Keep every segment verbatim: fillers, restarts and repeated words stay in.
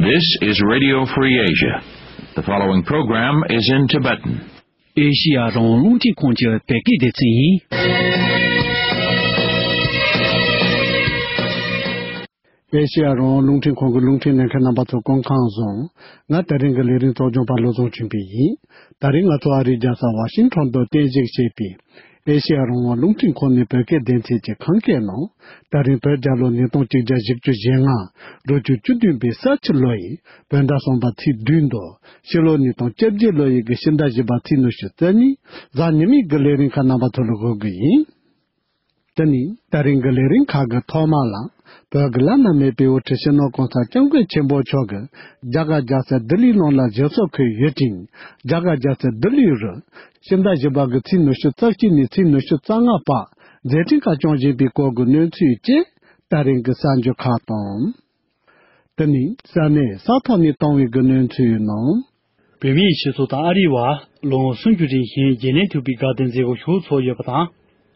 This is Radio Free Asia. The following program is in Tibetan. ཨེ་ཤི་ཡ་རང་དབང་རླུང་འཕྲིན་ཁང་གི་བོད་སྐད་སྡེ་ཚན་ཡིན། ཨེ་ཤི་ཡ་རང་དབང་རླུང་འཕྲིན་ཁང་གི་རླུང་འཕྲིན་ལེན་མཁན་རྣམ་པ་ཚོ་སྐུ་ཁམས་བཟང་། ང་དེ་རིང་གི་ལས་རིམ་གཙོ་སྐྱོང་པ་བློ་བཟང་ཆོས་འཕེལ་ཡིན། དེ་རིང་ང་ཚོ་ཨ་རིའི་རྒྱལ་ས་ཝ་ཤིང་ཊོན་དུ་རྟེན་གཞི་བྱས་པའི་ཨེ་ཤེ་ཡ་རང་དབང་རླུང་འཕྲིན་ཁང་ནས་བོད་སྐད་སྡེ་ཚན་གྱི་ཁམས་སྐད་ནང་། ད་རིང་བོད་རྒྱལ་ལོ་ཉིས་སྟོང་གཅིག་བརྒྱ་བཞི་བཅུ་ཞེ་ལྔ། རུ་ཆུ་བཅུ་བདུན་པའི་ས་ཁྱི་ལོ་ཡི་བོད་ཟླ་གསུམ་པ་ཚེས་བདུན་དང་། ཕྱི་ལོ་ཉིས་སྟོང་བཅོ་བརྒྱད་ལོ་ཡི་གི་ཕྱི་ཟླ་བཞི་པ་ཚེས་ཉི་ཤུ་རྩ་གཉིས། གཟའ་ཉི་མའི་གི་ལས་རིམ་ཁག་རྣམ་པ་ཚོ་ལ་གོ་གི་ཡིན། དེ་ནི་ད་རིང་གི་ལས་རིམ་ཁག་གི་ཐོག་མ་ལ། བོད་ཀྱི་བླ་ན་མེད་པའི་དབུ་ཁྲིད་སྤྱི་ནོར་གོང་ས་སྐྱབས་མགོན་ཆེན་པོ་མཆོག་གིས་རྒྱ་གར་རྒྱལ་ས་ལྡི་ལིའི་ནང་ལ་ཞབས་སོར་འཁོད་ཡོད་ཅིང་། རྒྱ་གར་རྒྱལ་ས་ལྡི་ལི་རུ་ཕྱི་ཟླ་བཞི་པ་གི་ཚེས་ཉི་ཤུ་རྩ་གཅིག་ནས་ཚེས་ཉི་ཤུ་རྩ་ལྔ་བར་མཛད་འཕྲིན་ཁག་སྐྱོང་བཞིན་པའི་སྐོར་གྱི་གནས་ཚུལ་བཅས་ད་རིང་གི་གསར་འགྱུར་ཁག་དང་། དེ་ནི་ས་གནས་ས་ཐོག་ནས་བཏང་བའི་གི་གནས་ཚུལ་ནང་། བོད་མིའི་སྤྱི་ཚོགས་དང་ཨ་རིའི་བར་ལོ་ངོ་སུམ་ཅུ་རིང་ཤེས་ཡོན་བརྗེ་ལེན་ཐུབ་པའི་དགའ་སྟོན་མཛད་སྒོ་ཞིག་ཚོགས་ཡོད་པ་དང་།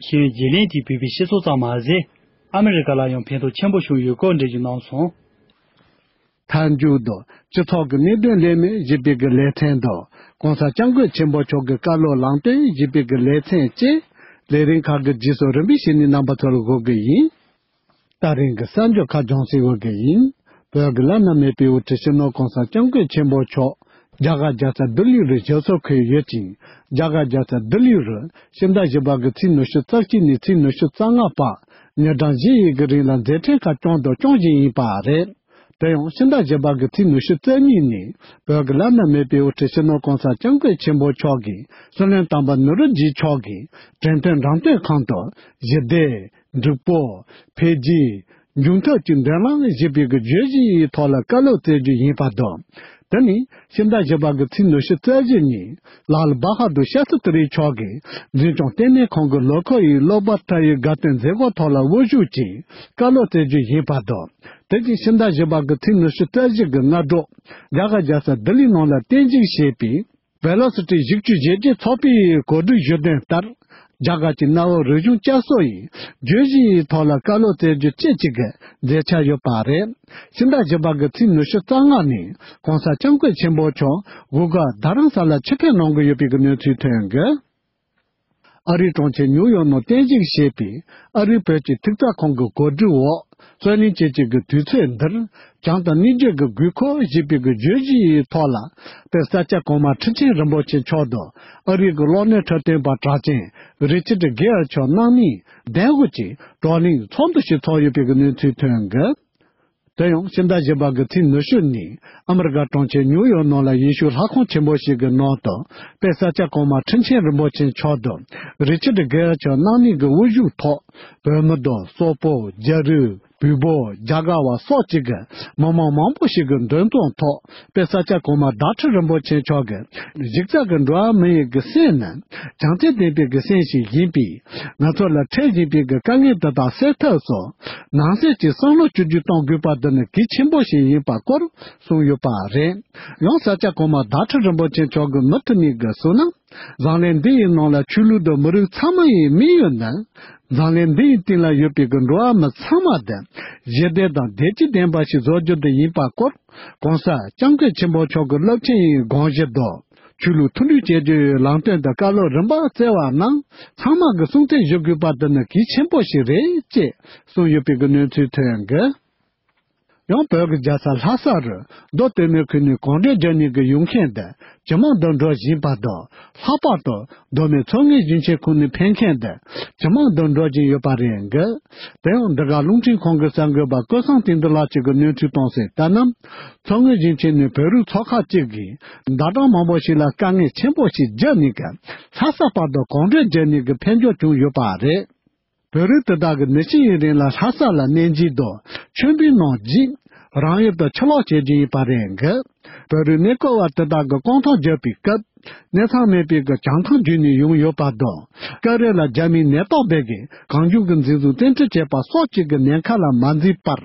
ཤེས་ཡོན་བརྗེ་ལེན་དེས་བོད་པའི་སྤྱི་ཚོགས་ཙམ་མ་ཟད། ཨ་མི་རི་ཀ་ལ་ཡང་ཕན་ཐོགས་ཆེན་པོ་བྱུང་ཡོད་སྐོར་འགྲེལ་བརྗོད་གནང་སོང་། མཐའ་མཇུག་ཏུ་སྤྱི་ཚོགས་ཀྱི་གནད་དོན་ལས་མི་ཞེས་པའི་གི་ལེ་ཚན་དུ། གོང་ས་སྐྱབས་མགོན་ཆེན་པོ་མཆོག་གི་བཀའ་སློབ་ལམ་སྟོན་ཞེས་པའི་གི་ལེ་ཚན་བཅས་ལས་རིམ་ཁག་གི་རྗེས་སུ་རིམ་པས་བྱས་ནས་རྣམ་པ་ཚོར་འགོད་གི་ཡིན། ད་རིང་གི་གསར་འགྱུར་ཁག་སྦྱོང་སའི་འོས་གི་ཡིན། བོད་ཀྱི་བླ་ན་མེད་པའི་དབུ་ཁྲིད་སྤྱི་ནོར་གོང་ས་སྐྱབས་མགོན་ཆེན་པོ་མཆོག་རྒྱ་གར་རྒྱལ་ས་ལྡི་ལི་རུ་ཞབས་སོར་འཁོད་ཡོད་ཅིང་། རྒྱ་གར་རྒྱལ་ས་ལྡི་ལི་རུ་ཕྱི་ཟླ་བཞི་པ་གི་ཚེས་ཉི་ཤུ་རྩ་གཅིག་ནས་ཚེས་ཉི་ཤུ་རྩ་ལྔ་བར་ཉིན་གྲངས་བཞི་ཡི་གི་རིང་ལ་མཛད་འཕྲིན་ཁག་སྐྱོང་དང་སྐྱོང་བཞིན་ཡིན་པ་རེད། དེ་ཡང་ཕྱི་ཟླ་བཞི་པ་གི་ཚེས་ཉི་ཤུ་རྩ་གཉིས་ནས་བོད་ཀྱི་བླ་ན་མེད་པའི་དབུ་ཁྲིད་སྤྱི་ནོར་གོང་ས་སྐྱབས་མགོན་ཆེན་པོ་མཆོག་གིས་སྲིད་བློན་དམ་པ་ནེ་རུ་ཇི་མཆོག་གིས་ཁྲིམས་མཐུན་འགྲེམས་སྟོན་ཁང་དུ་ཞི་བདེ། འགྲིག་པོ། འཕེལ་རྒྱས། འབྱུང་ཐབས་ཀྱི་མདུན་ལམ་ཞེས་པའི་གི་བརྗོད་གཞིའི་ཐོག་ལ་བཀའ་སློབ་སྩལ་རྒྱུ་ཡིན་པ་དང་། དེ་ནི་ཕྱི་ཟླ་བཞི་པ་གི་ཚེས་ཉི་ཤུ་རྩ་བཞི་ཉིན་ལཱལ་བྷ་ཧ་དུར་ཤཱ་སི་ཏི་རི་མཆོག་གིས་འཛིན་སྐྱོང་ལྟེ་གནས་ཁང་གི་ལོ་འཁོར་ཡི་སློབ་པར་ཐལ་བའི་དགའ་སྟོན་མཛད་སྒོ་ཐོག་ལ་དབུ་བཞུགས་ཀྱིས་བཀའ་སློབ་སྩལ་རྒྱུ་ཡིན་པ་དང་། དེ་བཞིན་ཕྱི་ཟླ་བཞི་པ་གི་ཚེས་ཉི་ཤུ་རྩ་བཞི་གི་སྔ་དྲོ་རྒྱ་གར་རྒྱལ་ས་ལྡི་ལི་ནང་ལ་རྟེན་གཞི་བྱས་པའི་བེ་ལོ་སི་ཊི་བཞི་བཅུ་ཞེ་བརྒྱད་ཚོགས་པའི་གོ་སྒྲིག་ཞུ་དོན་ལྟར། རྒྱ་གར་གྱི་གནའ་བོའི་རིག་གཞུང་བསྐྱར་གསོ་ཡི་བརྗོད་གཞིའི་ཐོག་ལ་བཀའ་སློབ་སྩལ་རྒྱུ་བཅས་ཀྱི་གི་མཛད་འཆར་ཡོད་པ་རེད། ཕྱི་ཟླ་བཞི་པ་གི་ཚེས་ཉི་ཤུ་རྩ་ལྔ་ནས་གོང་ས་སྐྱབས་མགོན་ཆེན་པོ་མཆོག་དབུ་དགའ་རྡ་རམ་ས་ལ་ཆིབས་ཕེབས་གནང་གི་ཡོད་པའི་གི་གནས་ཚུལ་ཐོན་གི། ཨ་རིའི་གྲོང་ཁྱེར་ཉིའུ་ཡོག་ནང་རྟེན་གཞི་བྱས་པའི་ཨ་རིའི་བོད་ཀྱི་ཐུགས་བརྩེ་ཁང་གི་གོ་སྒྲིག་འོག་རྩོད་གླེང་བཅས་ཀྱི་གི་དུས་ཚོད་འདིར། བྱང་དང་སྙིང་རྗེ་གི་དགོས་མཁོ་ཞེས་པའི་གི་བརྗོད་གཞིའི་ཐོག་ལ། དཔལ་ས་སྐྱ་གོང་མ་ཁྲི་ཆེན་རིན་པོ་ཆེ་མཆོག་དང་ཨ་རིའི་གི་གློག་བརྙན་འཁྲབ་སྟོན་པ་གྲགས་ཅན་རི་ཆར་ཌི་གེ་ཨར་མཆོག་རྣམ་གཉིས་གདན་དབུས་ཀྱི་བགྲོ་གླེང་ཚོགས་འདུ་ཞིག་ཚོགས་ཡོད་པའི་གི་གནས་ཚུལ་ཐོན་གི། དེ་ཡང་ཕྱི་ཟླ་བཞི་པ་གི་ཚེས་ཉི་ཤུ་ཉིན་ཨ་མི་རི་ཀ་གྲོང་ཁྱེར་ཉིའུ་ཡོག་ནང་ལ་ཡེ་ཤུའི་ལྷ་ཁང་ཆེན་པོ་ཞིག་གི་ནང་དུ་དཔལ་ས་སྐྱ་གོང་མ་ཁྲི་ཆེན་རིན་པོ་ཆེ་མཆོག་དང་རི་ཆར་ཌི་གེ་ཨར་མཆོག་རྣམ་གཉིས་ཀྱི་དབུ་བཞུགས་ཐོག་བོད་མི་དང་སོག་པོ། རྒྱ་རིགས། བོད་པོ། རྒྱ་གར་བ་སོགས་ཀྱི་གི་མི་མང་མང་པོ་ཞིག་གི་འདུ་འཛོམས་ཐོག་དཔལ་ས་སྐྱ་གོང་མ་ཟླ་ཁྲི་རིན་པོ་ཆེ་མཆོག་གིས་གཞི་རྩ་གི་འགྲོ་བ་མི་ཡི་གི་སེམས་ནི་བྱམས་བརྩེ་ལྡན་པའི་གི་སེམས་ཤིག་ཡིན་པས། ང་ཚོ་ལ་འཕྲད་བཞིན་པའི་གི་དཀའ་ངལ་འདི་དག་སེལ་ཐབས་སུ་ནང་གསེས་ཀྱི་བསམ་བློ་བཅོལ་རྒྱུ་གཏོང་དགོས་པ་འདི་ནི་གལ་ཆེན་པོ་ཞིག་ཡིན་པ་སྐོར་གསུངས་ཡོད་པ་རེད། ཡང་ས་སྐྱ་གོང་མ་ཟླ་ཁྲི་རིན་པོ་ཆེ་མཆོག་གིས་མུ་མཐུད་ནས་གི་གསུངས་ན། འཛམ་གླིང་འདི་ཡི་ནང་ལ་ཆོས་ལུགས་དང་མི་རིགས་ཚང་མ་ཡི་དམིགས་ཡུལ་ནི། འཛམ་གླིང་འདི་ཡི་སྟེང་ལ་ཡོད་པའི་གི་འགྲོ་བ་མི་ཚང་མ་དེ་ཞི་བདེ་དང་བདེ་སྐྱིད་ལྡན་པ་ཞིག་བཟོ་རྒྱུ་དེ་ཡིན་པ་སྐོར། གོང་ས་སྐྱབས་མགོན་ཆེན་པོ་མཆོག་གི་རླབས་ཆེན་ཡི་དགོངས་གཞི་དང་། ཆོས་ལུགས་མཐུན་སྒྲིལ་བྱེད་རྒྱུའི་ལམ་སྟོན་དང་བཀའ་སློབ་རིམ་པ་བསྩལ་བ་རྣམས་ཚང་མ་གི་སྲུང་བརྩི་ཞུ་དགོས་པ་དེ་ནི་གལ་ཆེན་པོ་ཞིག་རེད་ཅེས་གསུངས་ཡོད་པའི་གི་གནས་ཚུལ་ཐོན་གི། ཡང་བོད་ཀྱི་རྒྱལ་ས་ལྷ་ས་རུ་མདོ་སྟོད་སྨད་ཁུལ་ནས་གངས་རི་རྒྱུག་ནས་གི་ཡོང་མཁན་དེ་ཇེ་མང་དུ་འགྲོ་བཞིན་པ་དང་། ལྷག་པར་དུ་མདོ་སྨད་མཚོ་སྔོན་ཞིང་ཆེན་ཁུལ་ནས་ཕེབས་མཁན་དེ་ཇེ་མང་དུ་འགྲོ་བཞིན་ཡོད་པ་རེད་གི། དེ་ཡང་འདི་ག་རླུང་འཕྲིན་ཁང་གི་གསར་འགོད་པ་ཀུན་བཟང་བསྟན་འཛིན་ལགས་ཀྱིས་གི་གནས་ཚུལ་བཏང་གསལ་ལྟར་ན། མཚོ་སྔོན་ཞིང་ཆེན་ནས་བོད་རིགས་ཚོགས་ཁག་ཅིག་གིས་ཟླ་གྲངས་མང་པོ་ཞིག་ལ་དཀའ་ངལ་ཆེན་པོ་ཞིག་བརྒྱབ་ནས་གི་ལྷ་ས་བར་དུ་གངས་རི་རྒྱུག་ནས་གི་ཕེབས་འབྱོར་བྱུང་ཡོད་པ་རེད། བོད་རིགས་དེ་དག་གིས་ནད་གཞི་ཡུན་རིང་ལ་ལྷ་ས་ལ་གནས་མཇལ་དང་མཆོད་འབུལ་གནང་རྗེས་རང་ཡུལ་དུ་ཕྱིར་ལོག་བྱེད་རྒྱུ་ཡིན་པ་རེད་འགི། བོད་རིགས་གནས་སྐོར་བ་དེ་དག་གིས་རྐང་ཐང་བརྒྱབ་པའི་སྐབས་གནས་ཚང་མེད་པའི་གི་བྱང་ཐང་བརྒྱུད་ནས་ཡོང་ཡོད་པ་དང་། སྐབས་རེ་ལ་རྒྱ་མིའི་ནད་རྟགས་སྦས་གི་གང་བྱུང་གི་འཛིན་བཟུང་བཙན་ཁྲིད་བྱས་པ་སོགས་ཀྱི་གི་ཉེན་ཁ་ལ་མ་འཛེམས་པར་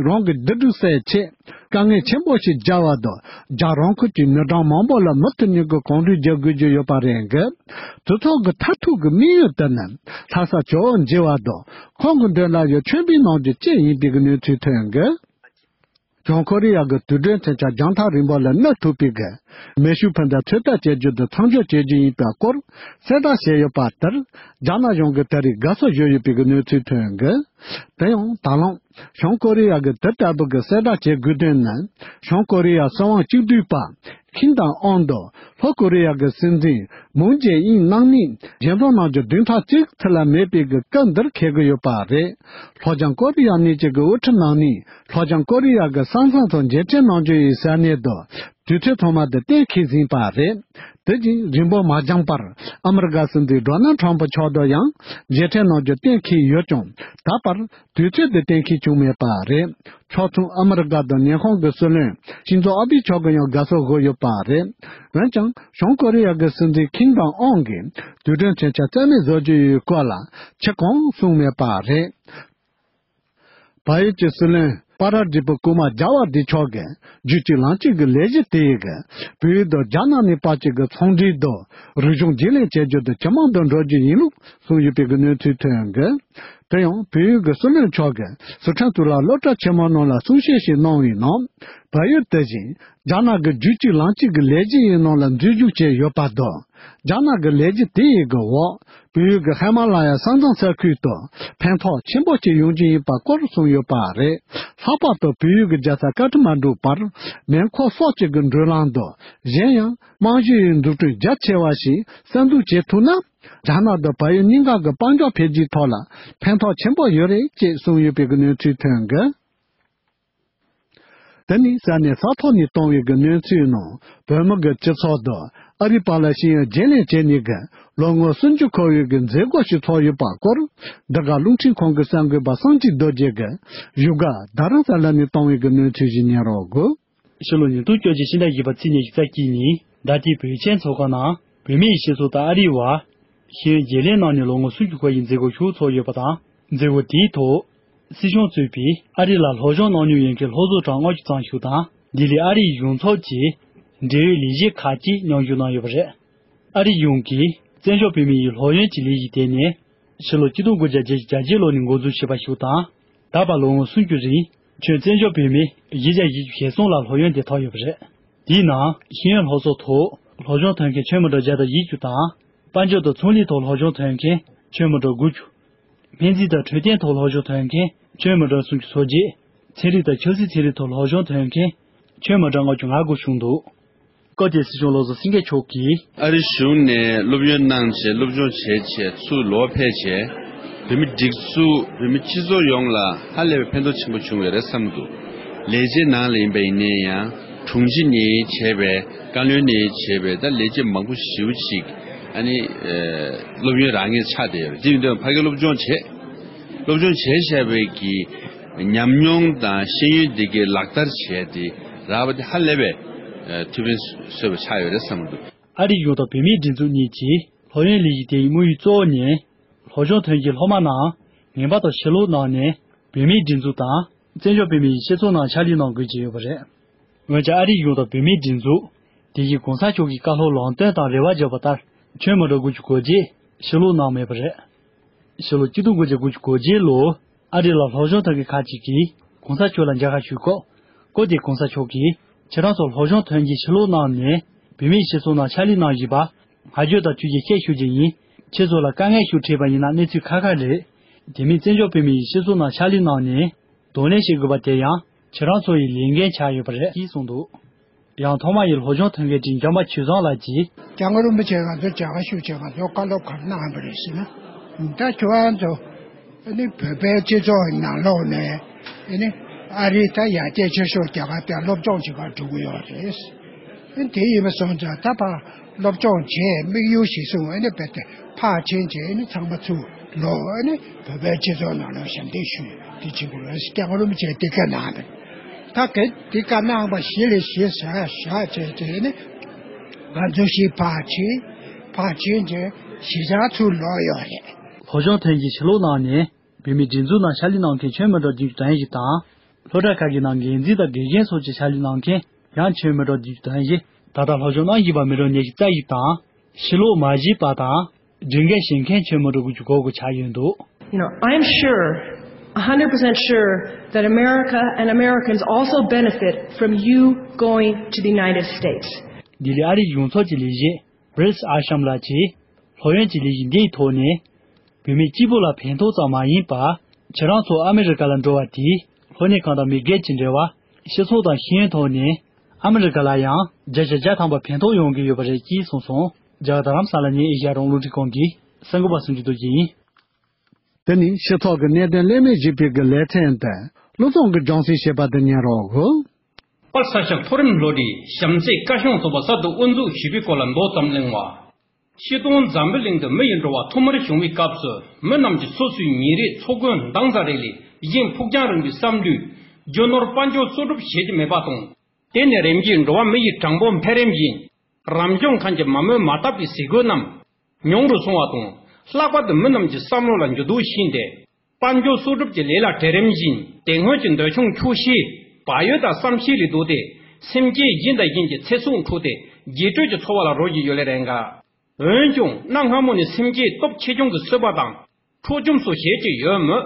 རང་གི་བདེ་སྡུག་སེལ་ཆེད། དཀའ་ངལ་ཆེན་པོ་ཞིག་བརྒྱབ་པ་དང་རྒྱ་རང་ཁུལ་གྱི་མི་གྲངས་མང་པོ་ལ་མུ་མཐུད་ནས་ཀྱི་གངས་རི་རྒྱག་དགོས་ཀྱི་ཡོད་པ་རེད་འགི། དེ་ཚོ་གི་མཐར་ཐུག་གི་དམིགས་ཡུལ་དེ་ནི་ལྷ་ས་ཇོ་བོ་མཇལ་བ་དང་ཁོང་གི་མདུན་ལ་ཡོད་མཆོད་འབུལ་གནང་རྒྱུ་བཅས་ཡིན་པའི་གནས་ཚུལ་ཐོན་འགི། བྱང་ཀོ་རི་ཡ་གི་དུས་དྲན་མཚོན་ཆ་རྒྱང་ཐག་རིང་པོ་ལ་གནོན་ཐུབ་པའི་གི་མེ་ཤུགས་འཕུར་མདའ་ཚོད་ལྟ་བྱེད་རྒྱུ་དེ་མཚམས་འཇོག་བྱེད་རྒྱུ་ཡིན་པའི་སྐོར་གསལ་བསྒྲགས་བྱས་ཡོད་པ་ལྟར། རྒྱ་ནག་གཞུང་གིས་ད་རེས་དགའ་བསུ་ཞུས་ཡོད་པའི་གི་གནས་ཚུལ་ཐོན་གི། དེ་ཡང་ད་ལམ་བྱང་ཀོ་རི་ཡ་གིས་དེ་ལྟ་བུ་གི་གསལ་བསྒྲགས་བྱེད་དགོས་དོན་ནི། བྱང་ཀོ་རི་ཡ་སྲིད་དབང་གཅིག་སྡུད་པ་ཁིམ་དང་ཨོན་དང་ལྷོ་ཀོ་རི་ཡ་གི་སྲིད་འཛིན་མུན་ཇེ་ཨིན་རྣམ་གཉིས་མཇལ་འཛོམས་གནང་རྒྱུ་བདུན་ཕྲག་གཅིག་ཙམ་ལས་མེད་པའི་གི་སྐབས་འདིར་འཁེལ་གི་ཡོད་པ་རེད། ལྷོ་བྱང་ཀོ་རི་ཡ་གཉིས་ཀྱི་གི་དབུ་ཁྲིད་རྣམ་གཉིས་ལྷོ་བྱང་ཀོ་རི་ཡ་གི་ས་མཚམས་སུ་མཇལ་འཕྲད་གནང་རྒྱུ་ཡིན་ཟེར་ནས་དུ་དུས་ཚོད་ཐོག་མ་དུ་གཏན་འཁེལ་ཟིན་པ་རེད། དེ་བཞིན་རིང་པོ་མ་འགྱངས་པར་ཨ་མི་རི་ཀ་སྲིད་འཛིན་ཌོ་ནལ་ཁྲམ་པུ་མཆོག་དང་ཡང་མཇལ་འཕྲད་གནང་རྒྱུ་གཏན་འཁེལ་ཡོད་ཀྱང་ད་བར་དུས་ཚོད་དེ་གཏན་འཁེལ་བྱུང་མེད་པ་རེད། ཕྱོགས་མཚུངས་ཨ་མི་རི་ཀ་དང་ཉི་ཧོང་གི་སྲིད་བློན་ཤིན་ཛོ་ཨ་བྷི་མཆོག་གིས་ཡང་དགའ་བསུ་ཞུས་ཡོད་པ་རེད། འོན་ཀྱང་བྱང་ཀོ་རི་ཡ་གི་སྲིད་འཛིན་ཁིམ་དང་ཨོང་གིས་དུས་དྲན་མཚོན་ཆ་རྩ་མེད་བཟོ་རྒྱུ་ཡི་སྐོར་ལ་ཕྱི་གང་གསུངས་མེད་པ་རེད། བལ་ཡུལ་གྱི་སྲིད་བློན་པ་ར་དྲིས་པུ་ཀུ་མ་ཇཱ་བ་དི་མཆོག་གིས་རྒྱུད་གཅིག་ལམ་གཅིག་གི་ལས་གཞི་དེ་ཡི་གི་བོད་ཡུལ་དུ་རྒྱ་ནག་ནས་བར་གཅིག་གི་ཚོང་འབྲེལ་དུ་རིག་གཞུང་བརྗེ་ལེན་བྱེད་རྒྱུ་དེ་ཇེ་མང་དུ་འགྲོ་རྒྱུ་ཡིན་ལུགས་གསུངས་ཡོད་པའི་གི་གནས་ཚུལ་ཐོན་གི། དེ་ཡང་བོད་ཡུལ་གྱི་སྲིད་བློན་མཆོག་གིས་སི་ཁྲོན་དུ་ལ་སློབ་གྲྭ་ཆེན་མོ་ནང་ལ་གསུང་བཤད་ཞིག་གནང་བའི་ནང་བལ་ཡུལ་དེ་བཞིན་རྒྱ་ནག་གི་རྒྱུད་གཅིག་ལམ་གཅིག་གི་ལས་གཞི་ཡི་ནང་ལ་འཛུལ་ཞུགས་བྱས་ཡོད་པ་དང་། རྒྱ་ནག་གི་ལས་གཞི་དེ་ཡི་གི་འོག་བོད་ཡུལ་གྱི་ཧི་མ་ལ་ཡ་ས་མཚམས་ས་ཁུལ་དུ་ཕན་ཐོགས་ཆེན་པོ་ཞིག་ཡོང་རྒྱུ་ཡིན་པ་སྐོར་གསུངས་ཡོད་པ་རེད། ལྷག་པར་དུ་བོད་ཡུལ་གྱི་རྒྱལ་ས་ཀ་ཐ་མན་གྲུ་བར་མེ་འཁོར་སོགས་ཀྱི་གི་འགྲུལ་ལམ་དུ་གཞན་ཡང་རྨང་གཞིའི་འཛུགས་སྐྲུན་རྒྱ་ཆེ་བ་ཞིག་གསར་འཛུགས་བྱེད་ཐུབ་ན། རྒྱ་ནག་དང་བལ་ཡུལ་གཉིས་ཀ་གི་དཔལ་འབྱོར་འཕེལ་རྒྱས་ཐོག་ལ་ཕན་ཐོགས་ཆེན་པོ་ཡོད་རེད་ཅེས་གསུངས་ཡོད་པའི་གི་གནས་ཚུལ་ཐོན་གི། དེ་ནི་ས་གནས་ས་ཐོག་ནས་བཏང་བའི་གི་གནས་ཚུལ་ནང་བོད་མི་གི་སྤྱི་ཚོགས་དང་ཨ་རིའི་བར་ལ་ཤེས་ཡོན་བརྗེ་ལེན་བྱས་ནས་གི་ལོ་ངོ་སུམ་ཅུ་འཁོར་བའི་གི་མཛད་སྒོ་ཞིག་ཚོགས་ཡོད་པ་སྐོར་འདི་ག་རླུང་འཕྲིན་ཁང་གི་གསར་འགོད་པ་སངས་སྐྱིད་རྡོ་རྗེ་གི་བཞུགས་སྒར་རྡ་རམ་ས་ལ་ནས་བཏང་བའི་གི་གནས་ཚུལ་ཞིག་ཉན་རོགས་དགོས། ཕྱི་ལོ་ཉིས་སྟོང་བཅོ་བརྒྱད་ཕྱི་ཟླ་བཞི་པ་ཚེས་ཉི་ཤུ་རྩ་གཅིག་ཉིན་ཟླ་ལྟའི་བོད་ཆེན་ཚོགས་ཁང་ནང་བོད་མིའི་སྤྱི་ཚོགས་དང་ཨ་རིའི་བར་ཤེས་ཡོན་བརྗེ་ལེན་གནང་ནས་ལོ་ངོ་སུམ་ཅུ་འཁོར་བའི་མཛད་སྒོ་ཞིག་ཚོགས་ཡོད་པ་དང་། མཛད་སྒོ་དེའི་ཐོག་སྲིད་གཞུང་གཙོས་པའི་ཨ་རི་ལ་སློབ་སྦྱོང་གནང་མྱོང་ཡོད་མཁན་སློབ་གཙོ་གྲངས་ལྔ་བཅུ་ཙམ་ཞིག་དང་ལྡི་ལི་ཨ་རིའི་གཞུང་ཚབ་ཀྱི་འབྲེལ་ཡོད་ལས་བྱེད་ཁག་ཅིག་མཉམ་ཞུགས་གནང་ཡོད་པ་རེད། ཨ་རིའི་གཞུང་གིས་བཙན་བྱོལ་བོད་མི་ཡི་སློབ་ཡོན་གྱི་ལས་གཞི་དེ་ནི་ཕྱི་ལོ་ཆིག་སྟོང་དགུ་བརྒྱ་བརྒྱད་ཅུ་གྱ་བརྒྱད་ལོ་ནས་འགོ་འཛུགས་བྱས་པ་ཞིག་དང་། ད་བར་ལོ་ངོ་སུམ་ཅུ་རིང་ཁྱོན་བཙན་བྱོལ་བོད་མི་བཞི་བརྒྱ་བཞི་བཅུ་ཞེ་གསུམ་ལ་སློབ་ཡོན་དེ་ཐོབ་ཡོད་པ་རེད། དེའི་ནང་ཤེས་ཡོན་སློབ་གསོ་ཐོག་སློབ་སྦྱོང་ཐོན་མཁན་ཁྱོན་མི་གྲངས་བརྒྱ་དང་བཞི་བཅུ་དང་། དཔལ་འབྱོར་དང་ཚོང་ལས་ཐོག་སློབ་སྦྱོང་ཐོན་མཁན་ཁྱོན་མི་གྲངས་དགུ་བཅུ། སྨན་རྩིས་དང་འཕྲོད་བསྟེན་ཐོག་སློབ་སྦྱོང་ཐོན་མཁན་ཁྱོན་མི་གྲངས་སུམ་ཅུ་སོ་བརྒྱད། ཚན་རིག་དང་ཆབ་སྲིད་ཚན་རིག་ཐོག་སློབ་སྦྱོང་ཐོན་མཁན་ཁྱོན་མི་གྲངས་ལྔ་བཅུ་ང་དགུ་བྱུང་འདུག་སྐབས་དེར་སྲིད་སྐྱོང་བློ་བཟང་སེང་གེ་མཆོག་གིས། ཨ་རི་གཞུང་ནས་སློབ་ཡོན་གནང་བྱས་སློབ་སྦྱོང་བྱས་བྱས་ཚུར་ལོག་ཕེབས་བྱས། བོད་མི་སྒྲིག་འཛུགས་བོད་མི་སྤྱི་ཚོགས་ཡོངས་ལ་ཧ་ལས་པའི་ཕན་ཐོགས་ཆེན་པོ་བྱུང་ཡོད་རེད་བསམ་འདུག་ལས་བྱེད་ནང་ལ་ཡིན་པ་ཡིན་ན་ཡང་དྲུང་ཆེ་ནས་བྱས་པའི་བཀའ་བློན་ནས་བྱས་པའི་ད་ལས་བྱེད་མང་པོ་ཞེ་པོ་ཅིག་ཨ་ནི་སློབ་ཡོན་རག་མཁན་ཆགས་བསྡད་ཡོད་རེད། དེ་ཡིན་དུས་ཕ་གིར་སློབ་སྦྱོང་བྱས། སློབ་སྦྱོང་བྱས་བཞག་པའི་གི་ཉམས་མྱོང་དང་ཤེས་ཡོན་འདི་གའི་ལག་བསྟར་བྱས་ཏེ་རག་པ་དེ་ཧ་ལས་པའི་ཐུགས་ཕན་གསོས་པ་ཆགས་ཡོད་རེད་བསམ་གྱི་འདུག་ཨ་རིའི་གཞུང་དང་བོད་མིའི་སྒྲིག་འཛུགས་གཉིས་ཀྱིས་སློབ་ཡོན་ལས་གཞི་དེའི་དམིགས་ཡུལ་གཙོ་བོ་ནི། སློབ་སྦྱོང་ཐོན་རྗེས་སློབ་མ་རྣམས་ངེས་པར་དུ་ཕྱི་ལོགས་གནང་ནས་བོད་མིའི་སྒྲིག་འཛུགས་དང་བཙན་བྱོལ་བོད་མིའི་སྤྱི་ཚོགས་ནང་ཕྱག་ལས་གནང་དགོས་ཀྱི་ཡོད་པ་རེད། འོན་ཀྱང་ཨ་རིའི་གཞུང་དང་བོད་མིའི་སྒྲིག་འཛུགས་དེ་བཞིན་གོང་ས་མཆོག་གི་བཀའ་སློབ་ལམ་སྟོན་དང་རེ་བ་བརྗོད་པ་ལྟར་ཁྱོན་མི་གྲངས་དགུ་བཅུ་གོ་བརྒྱད་ཕྱི་ལོགས་གནང་མེད་པ་རེད། ཕྱི་ལོ་གཅིག་སྟོང་དགུ་བརྒྱ་དགུ་བཅུ་གོ་བརྒྱད་ལོར་ཨ་རི་ལ་སློབ་སྦྱོང་ཐོན་མཁན་ཁག་ཅིག་གིས་གོང་ས་མཆོག་ལ་མཇལ་ཁ་ཞུས་སྐབས། སྐབས་དེར་གོང་ས་མཆོག་གིས་ཁྱེད་རང་ཚོ་སློབ་སྦྱོང་ཐོན་རྗེས་ཕྱི་ལོགས་གནང་ནས་བོད་མིའི་སྤྱི་ཚོགས་ནང་ཕྱག་ལས་གནང་བཞིན་པ་སྔ་འགྱུར་དང་ཐུགས་རྗེ་ཆེ་ཞུ་རྒྱུ་ཡིན། ཁྱེད་ཚོ་ལ་དཀའ་ངལ་ཞིག་འཕྲད་པ་ཡིན་ན་གནས་ཚུལ་ཁག་ཁག་རེད། དེ་མིན་བཙན་བྱོལ་བོད་མིའི་སྤྱི་ཚོགས་ནང་ཕྱག་ལས་གནང་ནས་གདོང་ལེན་བྱེད་དགོས་པ་དེ་ཡང་ཁྱེད་རང་ཚོ་ཡི་ལས་འགན་ཆགས་ཡོད་པ་རེད་ཅེས་གསུངས་འདུག་ཡང་ཐོག་མ་ཡི་སློབ་སྦྱོང་ཐོན་མཁན་བྲིས་འཇམ་དཔལ་ཆོས་བཟང་ལགས་ཀྱིས། སྐྱབས་མགོན་རིན་པོ་ཆེ་ང་ཚོ་མཇལ་ཁ་ཞུ་བྱས་ང་ཚོ་བཀའ་སློབ་ག་རེ་གནང་བ་རེད་ཟེར་ན། ད་ཁྱོད་རང་ཚོ་ཨ་ནི་བོད་པའི་སྤྱི་ཚོགས་ནང་ལོགས་ནས་ཨ་ནི་ཨ་རི་ད་ཡར་རྒྱས་ཆེ་ཤོས་རྒྱལ་ཁབ་དེ་སློབ་སྦྱོང་བྱེད་པར་འགྲོ་གི་ཡོད་རེད། ཨ་ནི་དེ་ཡིན་པ་སོང་ཙང་ད་ཕར་སློབ་སྦྱོང་བྱས་དམིགས་ཡུལ་གཞིར་བཟུང་ཨ་ནི་བོད་དེ་ཕར་ཕྱིན་བྱས་ཨ་ནི་ཚང་མ་ཚུར་ལོག་ཨ་ནི་བོད་པའི་སྤྱི་ཚོགས་ནང་ལ་ཞབས་འདེགས་ཞུ་དེ་བྱེད་དགོས་རེད་ཟེར་སྐྱབས་མགོན་རིན་པོ་ཆེས་དེ་སྐད་གནང་བ་རེད། ད་གལ་ཏེ་བཀའ་གནང་བ་གཞི་ལ་གཞི་བཞག་བཞག་བྱས་བྱས་ནས་ང་ཚོ་ཞིག་ཕར་ཕྱིན་ཕར་ཕྱིན་བྱས་གཞིས་ཆགས་ཚུར་ལོག་ཡོད་རེད། སློབ་སྦྱོང་ཐོན་རྗེས་ཕྱི་ལོགས་གནང་ནས་བོད་མིའི་སྒྲིག་འཛུགས་ནང་ཕྱག་ལས་གནང་མཁན་ཁྱོན་མི་གྲངས་བདུན་ཅུ་དོན་བཞི་དང་། སློབ་གྲྭ་ཁག་གི་ནང་འགན་འཛིན་དང་དགེ་རྒན་སོགས་ཀྱི་ཕྱག་ལས་གནང་མཁན་ཡང་ཁྱོན་མི་གྲངས་བདུན་ཅུ་དོན་བཞི། ད་ལྟ་སློབ་སྦྱོང་གནང་བཞིན་པ་མི་གྲངས་ཉི་ཤུ་རྩ་བཞི་དང་། ཕྱི་ལོགས་མ་གཞི་པ་དང་སྒྲིག་འགལ་བྱེད་མཁན་ཁྱོན་མི་གྲངས་དགུ་བཅུ་གོ་དགུ་ཆགས་ཡོད་འདུག You know, I'm sure one hundred percent sure that America and Americans also benefit from you going to the United States. ལྡི་ལི་ཨ་རིའི་གཞུང་ཚབ་ཀྱི་ལས་བྱེད་བྷྲིས་ཨ་ཤམ་ལགས་ཀྱིས། སློབ་ཡོན་གྱི་ལས་གཞི་འདིའི་ཐོག་ནས། བོད་མི་གཅིག་པུ་ལ་ཕན་ཐོགས་ཙམ་མ་ཡིན་པར། ཁྱེད་རང་ཚོ་ཨ་མི་རི་ཀ་ལ་འགྲོ་བ་དེས། སློབ་གཉེར་ཁང་དང་མི་སྒེར་གྱི་འབྲེལ་བ། སྤྱི་ཚོགས་དང་ཤེས་ཡོན་ཐོག་ནས། ཨ་མི་རི་ཀ་ལ་ཡང་བརྒྱ་ཆ་བརྒྱ་ཐམ་པ་ཕན་ཐོགས་ཡོང་གི་ཡོད་པ་རེད་ཅེས་གསུངས་སོང་། རྒྱ་གར་རྡ་རམ་ས་ལ་ནས་ཨེ་ཤ་ཡ་རང་དབང་རླུང་འཕྲིན་ཁང་གི་གསར་འགོད་པ་སུ་འཇུ་རྡོ་རྗེ་ཡིན། དེ་ནི་ཕྱི་ཐོག་གི་གནད་དོན་ལས་མི་ཞིག་པའི་གི་ལས་ཚན་དང་། བློ་བཟང་གི་སྦྱོང་སའི་བཤད་པ་དེ་ཉན་རོགས། པར་ས་ཤང་མཐོ་རིམ་སློབ་གྲྭའི་བྱམས་བརྩེའི་བཀའ་ཤོག་ཚོགས་པ་གསར་དུ་དབུ་འཛུགས་ཞུས་པའི་སྐོར་ལ་མདོ་ཙམ་གླེང་བ། ཕྱི་དོན་འཛམ་བུ་གླིང་དུ་མི་ཡི་འགྲོ་བ་ཐོག་མར་བྱུང་བའི་སྐབས་སུ། མི་རྣམས་ཀྱིས་སོ་སོའི་ཉིན་རེའི་འཚོ་གོས་འདང་ཟ་རེ་ལས་གཞན་ཕུགས་རྒྱང་རིང་བའི་བསམ་བློས་རྒྱུ་ནོར་དཔལ་འབྱོར་གསོག་སྒྲུབ་བྱེད་ཀྱི་མེད་པ་དང་། དེ་ནི་རིམ་གྱིས་འགྲོ་བ་མི་ཡི་གྲངས་འབོར་འཕེལ་རིམ་བཞིན། རང་བྱུང་ཁམས་ཀྱི་མ་རྨོས་མ་བཏབ་པའི་ཟས་གོས་རྣམས་ཉུང་རུ་སོང་བ་དང་། ལྷག་པར་དུ་མི་རྣམས་ཀྱི་བསམ་བློ་ལ་འགྱུར་ལྡོག་ཕྱིན་ཏེ། དཔལ་འབྱོར་གསོག་སྒྲུབ་ཀྱི་ལས་ལ་གྲལ་རིམ་བཞིན། དེ་སྔོན་གྱི་འདོད་ཆུང་ཆོག་ཤེས། བག་ཡོད་དང་བསམ་ཤེས་ལས་ལྡོག་སྟེ། སེམས་ཅན་གཞན་དང་གཞན་གྱི་ཚེ་སྲོག་འཕྲོག་སྟེ། རྒྱས་སྤྲོས་ཀྱི་འཚོ་བ་ལ་རོལ་བཞིན་ཡོད་ལེ་རེད་འགའ། འོན་ཀྱང་གནའ་སྔ་མོ་ནས་སེམས་ཅན་སྟོབས་ཆེ་ཆུང་གི་གསོད་པ་དང་། འཕྲོག་བཅོམ་སོགས་བྱེད་ཀྱི་ཡོད་མོད།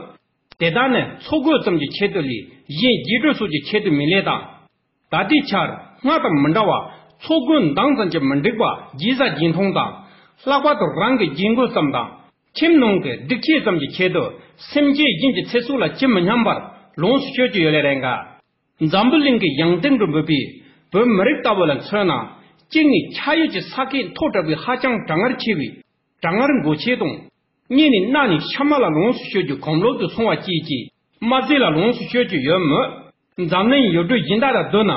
དེ་དག་ནི་འཚོ་གོས་ཙམ་གྱི་ཆེད་དུ་ལས་གཞན་རྒྱས་སྤྲོས་སོགས་ཀྱི་ཆེད་དུ་མིན་ལེ་དང་། ད་ལྟའི་ཆར་སྔར་དང་མི་འདྲ་བར་འཚོ་གོས་འདང་ཙམ་གྱིས་མི་འགྲིག་པར་རྒྱས་བཟའ་རྒྱས་འཐུང་དང་། ལྷག་པར་དུ་རང་གི་རྒྱན་གོས་ཙམ་དང་། ཁྱིམ་ནང་གི་སྒྲིག་ཆས་ཙམ་གྱི་ཆེད་དུ་སེམས་ཅན་གཞན་གྱི་ཚེ་སྲོག་ལ་ཇི་མི་སྙམ་པར་ལོངས་སུ་སྤྱོད་ཀྱི་ཡོད་ལེ་རེད་འགའ། འཛམ་བུ་གླིང་གི་ཡང་སྟེང་དུ་འབོད་པའི་བོད་མི་རིགས་ལྟ་བུ་ལ་མཚོན་ན། གཅིག་ནི་ཆ་ཡོད་ཀྱི་ས་ཁད་མཐོ་དྲགས་པའི་ཧ་ཅང་གྲང་ངར་ཆེ་བའི་གྲང་ངར་འགོག་ཆེད་དང་། གཉིས་ནི་གནའ་ནས་ཤ་མ་ལ་ལོངས་སུ་སྤྱོད་རྒྱུ་གོམས་ལོབ་ཏུ་སོང་བ་བཅས་ཀྱིས་དམར་ཟས་ལ་ལོངས་སུ་སྤྱོད་ཀྱི་ཡོད་མོད། འཛམ་གླིང་ཡུལ་གྲུ་གཞན་དག་དང་བསྡུར་ན་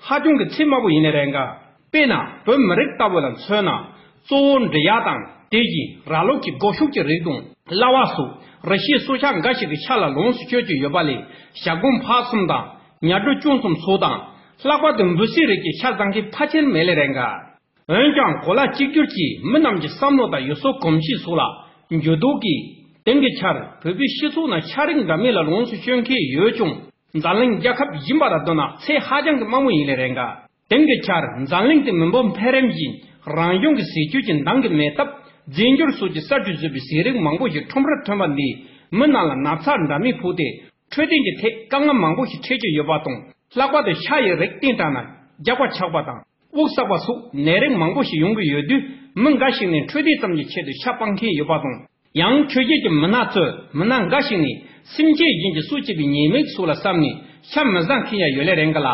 ཧ་ཅང་གི་ཚད་དམའ་པོ་ཡིན་ནི་རེད་འགའ། དཔེར་ན་བོད་མི་རིགས་ལྟ་བུ་ལ་མཚོན་ན། གཙོ་བོ་འབྲི་གཡག་དང་དེ་བཞིན་ར་ལུག་གི་སྒོ་ཕྱུགས་ཀྱི་རིགས་དང་གླ་བ་སོགས་རི་སྐྱེས་སྲོག་ཆགས་འགའ་ཞིག་གི་ཤ་ལ་ལོངས་སུ་སྤྱོད་ཀྱི་ཡོད་པ་ལས། ཞྭ་སྒོང་ཕག་གསུམ་དང་ཉ་སྦྲུལ་ཅུང་ཙམ་སོགས་དང་། ལྷག་པར་དུ་འབུ་སྲིན་རིགས་ཀྱི་ཤ་བཟའ་མཁན་ཕལ་ཆེར་མེད་ལེ་རེད་འགའ། འོན་ཀྱང་གོ་ལ་གཅིག་གྱུར་གྱིས་མི་རྣམས་ཀྱི་བསམ་བློ་དང་ཡུལ་སྲོལ་གོམས་གཤིས་སོགས་ལ་འགྱུར་ལྡོག་གིས། དེང་གི་ཆར་བོད་པའི་སྤྱི་ཚོགས་ནང་ཤ་རིགས་འདྲ་མིན་ལ་ལོངས་སུ་སྤྱོད་མཁན་ཡོད་ཀྱང་། འཛམ་གླིང་རྒྱལ་ཁབ་གཞན་པ་དང་བསྡུར་ན་ཚད་ཧ་ཅང་གི་དམའ་མོ་ཡིན་ལེ་རེད་འགའ། དེང་གི་ཆར་འཛམ་གླིང་དུ་མི་འབོར་འཕེལ་རིམ་བཞིན་རང་བྱུང་གི་ཟས་བཅུད་ཀྱི་འདང་གི་མེ་ཐབ་རྫས་འགྱུར་སོགས་ཀྱི་གསར་བརྗེ་བཟོས་པའི་ཟས་རིགས་མང་པོ་ཞིག་ཁྲོམ་རར་ཐོན་པ་འདིས་མི་རྣམས་ལ་ན་ཚ་འདྲ་མིན་ཕོག་སྟེ། འཕྲོད་བསྟེན་གྱི་ཐད་དཀའ་ངལ་མང་པོ་ཞིག་འཕྲད་ཀྱི་ཡོད་པ་དང་། ལྷག་པར་དུ་ཤ་ཡི་རིགས་བསྟེན་དྲགས་ན་རྒྱགས་པ་ཆགས་པ་དང་། དབུགས་བསགས་པ་སོགས་ནད་རིགས་མང་པོ་ཞིག་ཡོང་གི་ཡོད་དུས། མི་འགའ་ཞིག་ནི་འཕྲོད་བསྟེན་ཙམ་གྱི་ཆེད་དུ་ཤ་སྤང་མཁན་ཡོད་པ་དང་། ཡང་ཆོས་བརྒྱུད་ཀྱི་མི་སྣ་ཚོས་མི་སྣ་འགའ་ཞིག་ནི་སེམས་ཅན་གཞན་གྱི་སྲོག་བཅད་པའི་ཉེས་དམིགས་སོགས་ལ་བསམ་ནས་ཤ་མི་ཟ་མཁན་ཡང་ཡོད་ལེ་རེད་འགའ་ལ།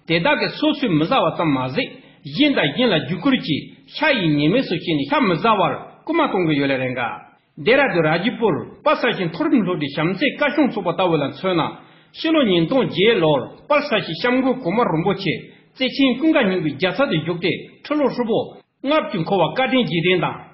དེ་དག་གིས་སོ་སོས་མི་ཟ་བ་ཙམ་མ་ཟད། གཞན་དང་གཞན་ལ་རྒྱུ་སྐུར་གྱིས་ཤ་ཡི་ཉེས་དམིགས་སུ་བྱས་ནས་ཤ་མི་ཟ་བར་སྐུལ་མ་གཏོང་གི་ཡོད་ལེ་རེད་འགའ། ལྡེ་ར་ལྡུན་ར་ཇི་པུར་པ་ས་ཞིང་མཐོ་རིམ་སློབ་གྲྭའི་བྱམས་བརྩེའི་བཀའ་ཤོག་ཚོགས་པ་ལྟ་བུ་ལ་མཚོན་ན། ཕྱི་ལོ་ཉིས་སྟོང་བརྒྱད་ལོར་པ་ས་ཞིང་སྐྱབས་མགོན་གོང་མ་རིན་པོ་ཆེ་བརྩེ་ཆེན་ཀུན་དགའ་སྙིང་པོའི་རྒྱལ་ཚབ་ཏུ་བཞུགས་ཏེ། ཁྲི་ལོ་ཧྲིལ་པོ་ལྔ་བཅུ་འཁོར་བ་བཀའ་དྲིན་རྗེས་དྲན་དང་།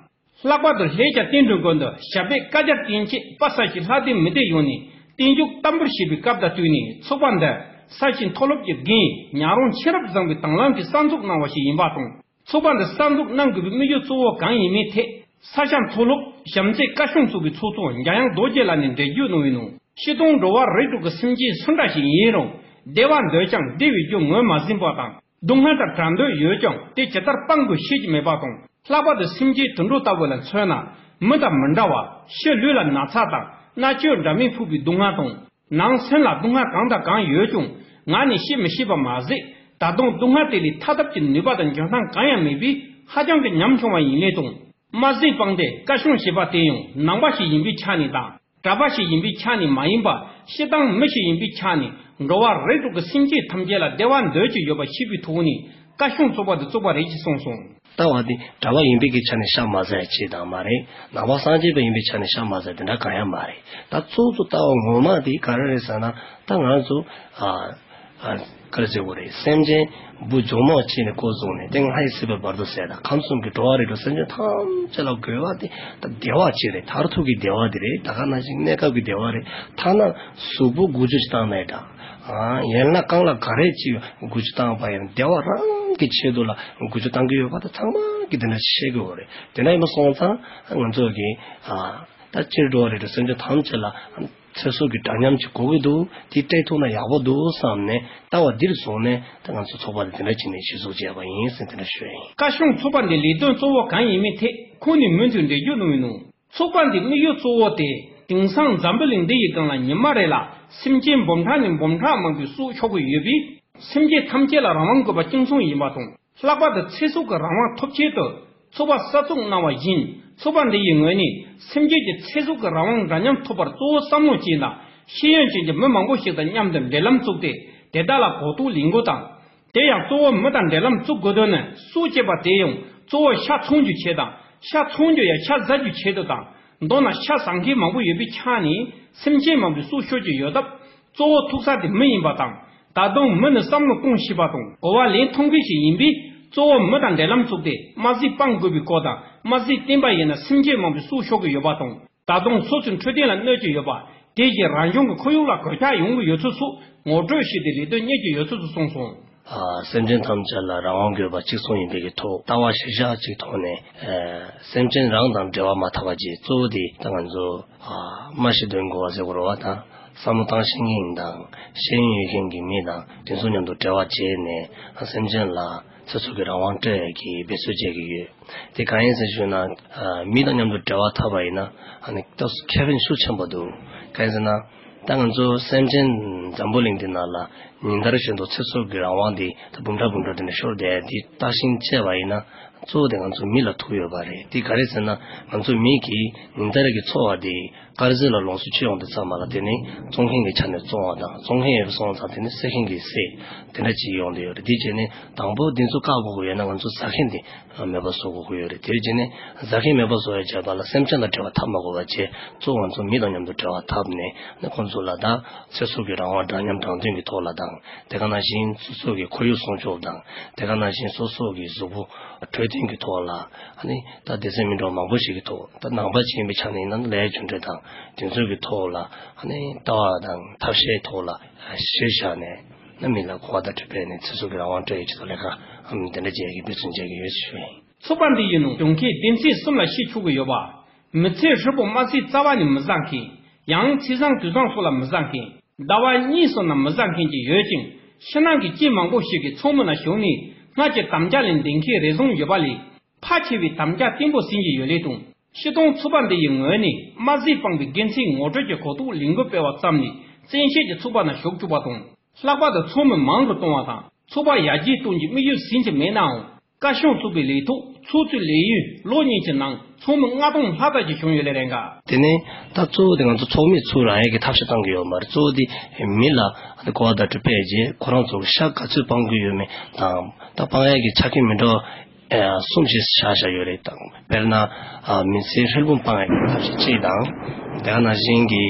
ལྷག་པར་དུ་ལྷའི་བྱ་བརྟན་སྒྲོལ་དགོན་དུ་ཞབས་པད་བསྐལ་བརྒྱར་བརྟན་ཆེད་པ་ས་ཞིང་ལྷ་སྡེ་མི་སྡེ་ཡོངས་ནས་བརྟན་བཞུགས་བསྟར་འབུལ་བྱས་པའི་སྐབས་དང་བསྟུན་ནས། ཚོགས་པ་འདིར་ས་ཞིང་མཐོ་སློབ་ཀྱི་རྒན་ཉང་རོང་མཁྱེན་རབ་བཟང་པོས་དང་བླངས་ཀྱིས་གསར་འཛུགས་གནང་བ་ཞིག་ཡིན་པ་དང་། ཚོགས་པ་འདི་གསར་འཛུགས་གནང་དགོས་པའི་དམིགས་ཡུལ་གཙོ་བོ་གང་ཡིན་མིན་ཐད། ས་ཞིང་མཐོ་སློབ་བྱམས་བརྩེའི་བཀའ་ཤོག་ཚོགས་པའི་ཚོགས་གཙོ་འཇམ་དབྱངས་རྡོ་རྗེ་ལགས་ནས་འགྲེལ་བརྗོད་གནང་བའི་ནང་། སྤྱིར་བཏང་འགྲོ་བ་རིགས་དྲུག་གི་སེམས་ཅན་སུ་འདྲ་ཞིག་ཡིན་རུང་། བདེ་བ་འདོད་ཀྱང་བདེ་བའི་རྒྱུ་ངོས་མ་ཟིན་པ་དང་། སྡུག་བསྔལ་དང་བྲལ་འདོད་ཡོད་ཀྱང་དེ་ཇི་ལྟར་སྤང་དགོས་ཤེས་ཀྱི་མེད་པ་དང་། ལྷག་པར་དུ་སེམས་ཅན་དུད་འགྲོ་ལྟ་བུ་ལ་མཚོན་ན། མི་དང་མི་འདྲ་བར་ཕྱི་ལུས་ལ་ན་ཚ་དང་མནར་གཅོད་འདྲ་མིན་ཕོག་པའི་སྡུག་བསྔལ་དང་། ནང་སེམས་ལ་སྡུག་བསྔལ་གང་དང་གང་ཡོད་ཀྱང་ངག་ནས་བཤད་མི་ཤེས་པ་མ་ཟད། ད་དུང་སྡུག་བསྔལ་དེ་ལས་ཐར་ཐབས་ཀྱི་ནུས་པ་དང་འཇོན་ཐང་གང་ཡང་མེད་པས་ཧ་ཅང་གི་ཉམ་ཆུང་བ་ཡིན་ལེ་དང་། དམར་ཟས་སྤངས་ཏེ་བཀའ་ཤོག་ཞེས་པ་དེ་ཡང་ནང་པ་ཞིག་ཡིན་པའི་ཆ་ནས་དང་། གྲྭ་པ་ཞིག་ཡིན་པའི་ཆ་ནས་མ་ཡིན་པར། སྤྱིར་བཏང་མི་ཞིག་ཡིན་པའི་ཆ་ནས་འགྲོ་བ་རིགས་དྲུག་གི་སེམས་ཅན་ཐམས་ཅད་ལ་བདེ་བ་འདོད་ཀྱི་ཡོད་པ་ཤེས་པའི་ཐོག་ནས་བཀའ་ཤོག་ཚོགས་པ་དེ་བཙུགས་པ་རེད་ཅེས་གསུངས་སོང་། ལྟ་བ་འདི་གྲྭ་པ་ཡིན་པའི་གི་ཆ་ནས་ཤ་མ་ཟ་ཡ་ཅིག་དང་མ་རེད། ནང་པ་སངས་རྒྱས་པ་ཡིན་པའི་ཆ་ནས་ཤ་མ་ཟ་དེ་འདྲ་གང་ཡང་མ་རེད། ད་གཙོ་གཙོ་ལྟ་བ་ངོ་མ་དེ་ག་རེ་རེད་ཟེར་ན། ད་ང་ཚོ་ཨ་ཨ་ག་རེ་ཟེར་དགོས་རེད། སེམས་ཅན་བུ་འཇོལ་མོ་བྱས་ནས་འགོ་བཟུང་ནས་ཏིང་ལྷ་ཡི་སྲིད་པའི་བར་དུ་ཟེར། ད་ཁམས་གསུམ་གྱི་འགྲོ་བ་རིགས་དྲུག་སེམས་ཅན་ཐམས་ཅད་ལ་དགོས་པ་དེ་ད་བདེ་བ་ཅིག་རེད། མཐར་ཐུག་གི་བདེ་བ་དེ་རེད། ད་ག་ནང་བཞིན་གནས་སྐབས་ཀྱི་བདེ་བ་རེད། ཐ་ན་གཟུགས་པོ་འགུལ་སྐྱོད་ཅིག་བཏང་ནའི་འདྲ། ཨ་ཡན་ལག་རྐང་ལག་ག་རེ་ཅིག་འགུལ་སྐྱོད་བཏང་བ་ཡིན་བདེ་བ་རང་གི་ཆེད་དུ་ལ་འགུལ་སྐྱོད་བཏང་གི་ཡོད་པ་དེ་ཚང་མ་གིས་དེ་འདྲ་ཤེས་དགོས་པ་རེད། དེ་འདྲ་ཡིན་པ་སོང་ཙང་ང་ཚོ་གིས་ཨ་ད་སྤྱིར་འགྲོ་བ་རིགས་དྲུག་སེམས་ཅན་ཐམས་ཅད་ལ་ཚེ་སྲོག་གི་འདྲ་མཉམ་ཅིག་དགོས་ཀྱི་འདུག་དེ་སྤྲད་ཐུབ་ན་ཡག་པོ་འདུག་བསམ་ནས་ལྟ་བ་འདིར་བཟུང་ནས་ད་ང་ཚོ་ཚོགས་པ་དེ་དེ་འདྲ་བྱས་ནས་གཞི་བཙུགས་བྱས་པ་ཡིན་ཟེར་དེ་འདྲ་ཞུ་ཡ་ཡིན། བཀའ་ཤོག་ཚོགས་པ་འདི་ལས་དོན་གཙོ་བོ་གང་ཡིན་མིན་ཐད་ཁོང་ནས་མུ་མཐུད་འགྲེལ་བརྗོད་གནང་བའི་ནང་། ཚོགས་པ་འདིའི་དམིགས་ཡུལ་གཙོ་བོ་དེ། དེང་སང་འཛམ་བུ་གླིང་འདི་ཡི་སྒང་ལ་ཉི་མ་རེ་ལ་སེམས་ཅན་འབུམ་ཕྲག་ནས་འབུམ་ཕྲག་མང་པོའི་སྲོག་ཤོར་གྱི་ཡོད་པས། སེམས་ཅན་ཐམས་ཅད་ལ་རང་དབང་དགོས་པ་གཅིག་མཚུངས་ཡིན་པ་དང་། ལྷག་པར་དུ་ཚེ་སྲོག་གི་རང་དབང་ཐོབ་ཆེད་དུ་ཚོགས་པ་གསར་བཙུགས་གནང་བ་བཞིན། ཚོགས་པ་འདི་ཡི་ངོས་ནས་སེམས་ཅན་གྱི་ཚེ་སྲོག་གི་རང་དབང་འདྲ་མཉམ་ཐོབ་པར་གཙོ་བོ་བསམ་བློ་ཅན་དང་། ཤེས་ཡོན་ཅན་གྱི་མི་མང་པོ་ཞིག་དང་མཉམ་དུ་འབྲེལ་ལམ་བཙུགས་ཏེ། དེ་དག་ལ་གོ་རྟོགས་ལེན་དགོས་དང་། དེ་ཡང་གཙོ་བོ་མི་དང་འབྲེལ་ལམ་བཙུགས་དགོས་དོན་ནི། སྲོག་བཅད་པ་དེ་ཡང་གཙོ་བོ་ཤ་འཚོང་རྒྱུའི་ཆེད་དང་། ཤ་འཚོང་རྒྱུ་ཡང་ཤ་ཟ་རྒྱུའི་ཆེད་དུ་དང་། མདོར་ན་ཤ་ཟ་མཁན་མང་པོ་ཡོད་པའི་ཆ་ནས། སེམས་ཅན་མང་པོའི་སྲོག་ཤོར་གྱི་ཡོད་སྟབས། གཙོ་བོ་ཐུག་ས་དེ་མི་ཡིན་པ་དང་། ད་དུང་མི་ནི་བསམ་བློ་གཏོང་ཤེས་པ་དང་གོ་བ་ལེན་ཐུབ་མཁན་ཞིག་ཡིན་པས། གཙོ་བོ་མི་དང་འབྲེལ་ལམ་བཙུགས་ཏེ། དམར་ཟས་སྤང་དགོས་པའི་སྐོར་དང་། དམར་ཟས་བསྟེན་པ་ཡིན་ན་སེམས་ཅན་མང་པོའི་སྲོག་ཤོར་གྱི་ཡོད་པ་དང་། ད་དུང་སོ་སོའི་འཕྲོད་བསྟེན་ལ་གནོད་ཀྱི་ཡོད་པ། དེ་བཞིན་རང་བྱུང་གི་ཁོར་ཡུག་ལ་གོད་ཆག་ཡོང་གི་ཡོད་ཚུལ་སོགས་ངོ་སྤྲོད་ཞུས་ཏེ། ལས་དོན་གཉེར་གྱི་ཡོད་ཚུལ་དུ་གསུངས་སོང་། ཨ། སེམས་ཅན་ཐམས་ཅད་ལ་རང་དབང་དགོས་པ་གཅིག་མཚུངས་ཡིན་པའི་གི་ཐོག། ལྟ་བ་གཞིར་བཞག་ཅིག་ཐོག་ནས། ཨ། སེམས་ཅན་རང་དང་འབྲེལ་བ་མ་འཐབ་པ་བཅས། གཙོ་བོ་དེ་ད་ང་ཚོ། ཨ། སྨྲ་ཤེས་དོན་གོ་བ་ཟེར་དགོས་རེད་བ། ད་བསམ་བློ་བཏང་ཤེས་མཁན་དང་ཤེས་ཡོན་ཡོད་མཁན་གྱི་མི་དང་དེ་ཚོ་མཉམ་དུ་འབྲེལ་བ་བྱས་ནས། ཨ། སེམས་ཅན་ལ་ཚེ་སྲོག་གི་རང་དབང་སྤྲོད་ཡས་ཀྱི་འབད་རྩོལ་བྱེད་ཀྱི་ཡོད། དེ་གང་ཡིན་ཟེར་ཞུས་ན། ཨ། མི་དང་མཉམ་དུ་འབྲེལ་བ་འཐབ་པ་ཡིན་ན། ཨ་ནི་ཏོག་ཙམ་ཁེ་ཕན་ཤུགས་ཆེན་པོ་འདུག། གང་ཡིན་ཟེར་ན། ད་ང་ཚོ་སེམས་ཅན་འཛམ་བུ་གླིང་འདི་ནང་ལ་ཉིན་ལྟར་བཞིན་དུ་ཚེ་སྲོག་གི་རང་དབང་འདི་ད་འབུམ་ཕྲག་འབུམ་ཕྲག་དེ་འདྲ་ཤོར་བསྡད་ཡ་འདི་བརྟག་ཞིབ་བྱས་པ་ཡིན་ན། གཙོ་བོ་དེ་ང་ཚོ་མི་ལ་ཐུག་ཡོད་པ་རེད། དེ་ག་རེ་ཟེར་ན། ང་ཚོ་མི་གིས་ཉིན་ལྟར་གྱི་འཚོ་བ་འདི་དཀར་ཟས་ལ་ལོངས་སུ་སྤྱོད་ཡོང་དུས་ཙམ་པ་ལ། དེ་ནི་བཙོང་མཁན་གྱི་ཆ་ནས་བཙོང་བ་དང་། བཙོང་མཁན་ཡོད་པ་སོང་ཙང་དེ་ནི་བསད་མཁན་གྱིས་བསད། དེ་འདྲ་ཅིག་ཡོང་བསྡད་ཡོད་རེད། དེ་བྱས་ནས་དང་པོ་འདི་ཚོ་བཀག་དགོས་ཀྱི་ཡོད་ན། ང་ཚོ་ཟ་མཁན་དེ་མེད་པ་བཟོ་དགོས་ཀྱི་ཡོད་རེད། དེ་བྱས་ནས་ཟ་མཁན་མེད་པ་བཟོ་ཡ་བྱས་པ་ལ་སེམས་ཅན་དང་འབྲེལ་བ་འཐབ་མ་དགོས་པ་བྱས། གཙོ་བོ་ང་ཚོ་མི་དང་མཉམ་དུ་འབྲེལ་བ་འཐབ་ནས། ནི་ཁོང་ཚོ་ལ་ད་ཚེ་སྲོག་གི་རང་དབང་འདྲ་མཉམ་དྲང་བདེན་གྱི་ཐོག་ལ་དང་། དེ་ག་ནང་བཞིན་སོ་སོ་གི་ཁོར་ཡུག་སྲུང་སྐྱོབ་དང་། དེ་ག་ནང་བཞིན་སོ་སོ་གི་གཟུགས་པོ་འཕྲོད་བསྟེན་གྱི་ཐོག་ལ། ཨ་ནི་ད་སྡེ་ཚན་མི་འདྲ་བ་མང་པོ་ཞིག་གི་ཐོག། ད་ནང་པ་ཅིག་ཡིན་པའི་ཆ་ནས་ཡིན་ན། ལས་རྒྱུ་འབྲས་དང་དེ་ཚོའི་གི་ཐོག་ལ། ཨ་ནི་ལྟ་བ་དང་ཐབས་ཤེས་ཐོག་ལ་གཞིར་བཞག་ནས། ནི་མི་ལ་གོ་བ་བརྡ་སྤྲོད་སྤེལ་ནས་ཚེ་སྲོག་གི་རང་དབང་སྤྲོད་ཡས་ཆེད་དུ་ལས་ཀ་ཨམ་དེ་འདྲ་བྱེད་ཡས་ཀྱི་འབད་བརྩོན་བྱེད་ཀྱི་ཡོད་ཞུ་ཡིན། ཚོགས་པ་འདི་ཡི་ནང་གྱོང་གུན་སྡེ་ཚན་གསུམ་ལ་ཕྱེ་ཆོག་གི་ཡོད་པ། མི་ཚེ་ཧྲིལ་པོ་དམར་ཟས་རྩ་བ་ནས་མི་ཟ་མཁན། ཡང་ཚེས་བཟང་དུས་བཟང་སོགས་ལ་མི་ཟ་མཁན། ཟླ་བ་གཉིས་སོགས་ན་མི་ཟ་མཁན་བཅས་ཡོད་ཅིང་། ཕྱི་ནང་གི་སྐྱེས་མང་པོ་ཞིག་གིས་ཚོགས་མི་ནང་ཞུགས་ནས་སྔར་གྱི་དམ་བཅའ་ལས་འདས་མཁན་རེ་ཟུང་ཡོད་པ་ལས། ཕལ་ཆེ་བས་དམ་བཅའ་བརྟན་པོ་ཟིན་གྱི་ཡོད་ལེ་དང་། སྤྱིར་བཏང་ཚོགས་པ་འདི་ཡི་ངོས་ནས་དམར་ཟས་སྤངས་པའི་དགེ་མཚན་ངོ་སྤྲོད་ཀྱི་གོ་རྟོགས་ལས་འགུལ་སྤེལ་བ་ཙམ་ལས། བཙན་ཤེད་ཀྱིས་ཚོགས་པ་ནང་ཞུགས་བཅུག་པ་དང་། ལྷག་པར་དུ་ཚོགས་མི་མང་དུ་གཏོང་བ་དང་། ཚོགས་པ་ཡར་རྒྱས་གཏོང་རྒྱུའི་དམིགས་ཡུལ་ཟིན་གྱི་མེད་ནའང་། བཀའ་ཤག་བཙུགས་པའི་ལས་ཐོག་ཚོགས་གཙོའི་ལས་ཡུན་ལོ་གཉིས་ཀྱི་ནང་ཚོགས་མི་ལྔ་སྟོང་ལྷག་ཙམ་ཞིག་བྱུང་ཡོད་ལེ་རེད་འགའ། དེ་ནས་ད་གཙོ་བོ་དེ་ང་ཚོ་ཚོགས་མི་ཚུར་རང་ཡས་ཀྱི་ཐབས་ཤེས་གཏང་གི་ཡོད་མ་རེད། གཙོ་བོ་དེ་མི་ལ་གོ་བ་བརྡ་སྤྲོད་སྤེལ་རྗེས། ཁོ་རང་ཚོ་ཤ་ག་ཚོད་སྤང་གི་ཡོད་མེད་དང་། ད་སྤང་ཡས་ཀྱི་ཆ་རྐྱེན་མི་འདྲ་བ་ཨེ་གསུམ་ཞིག་བཞག་བཞག་ཡོད་རེད། དང་། དཔེར་ན། ཨ། མི་ཚེ་ཧྲིལ་པོ་སྤང་ཡས་ཀྱི་ཐབས་ཤེས་གཅིག་དང་། དེ་ག་ནང་བཞིན་གྱི།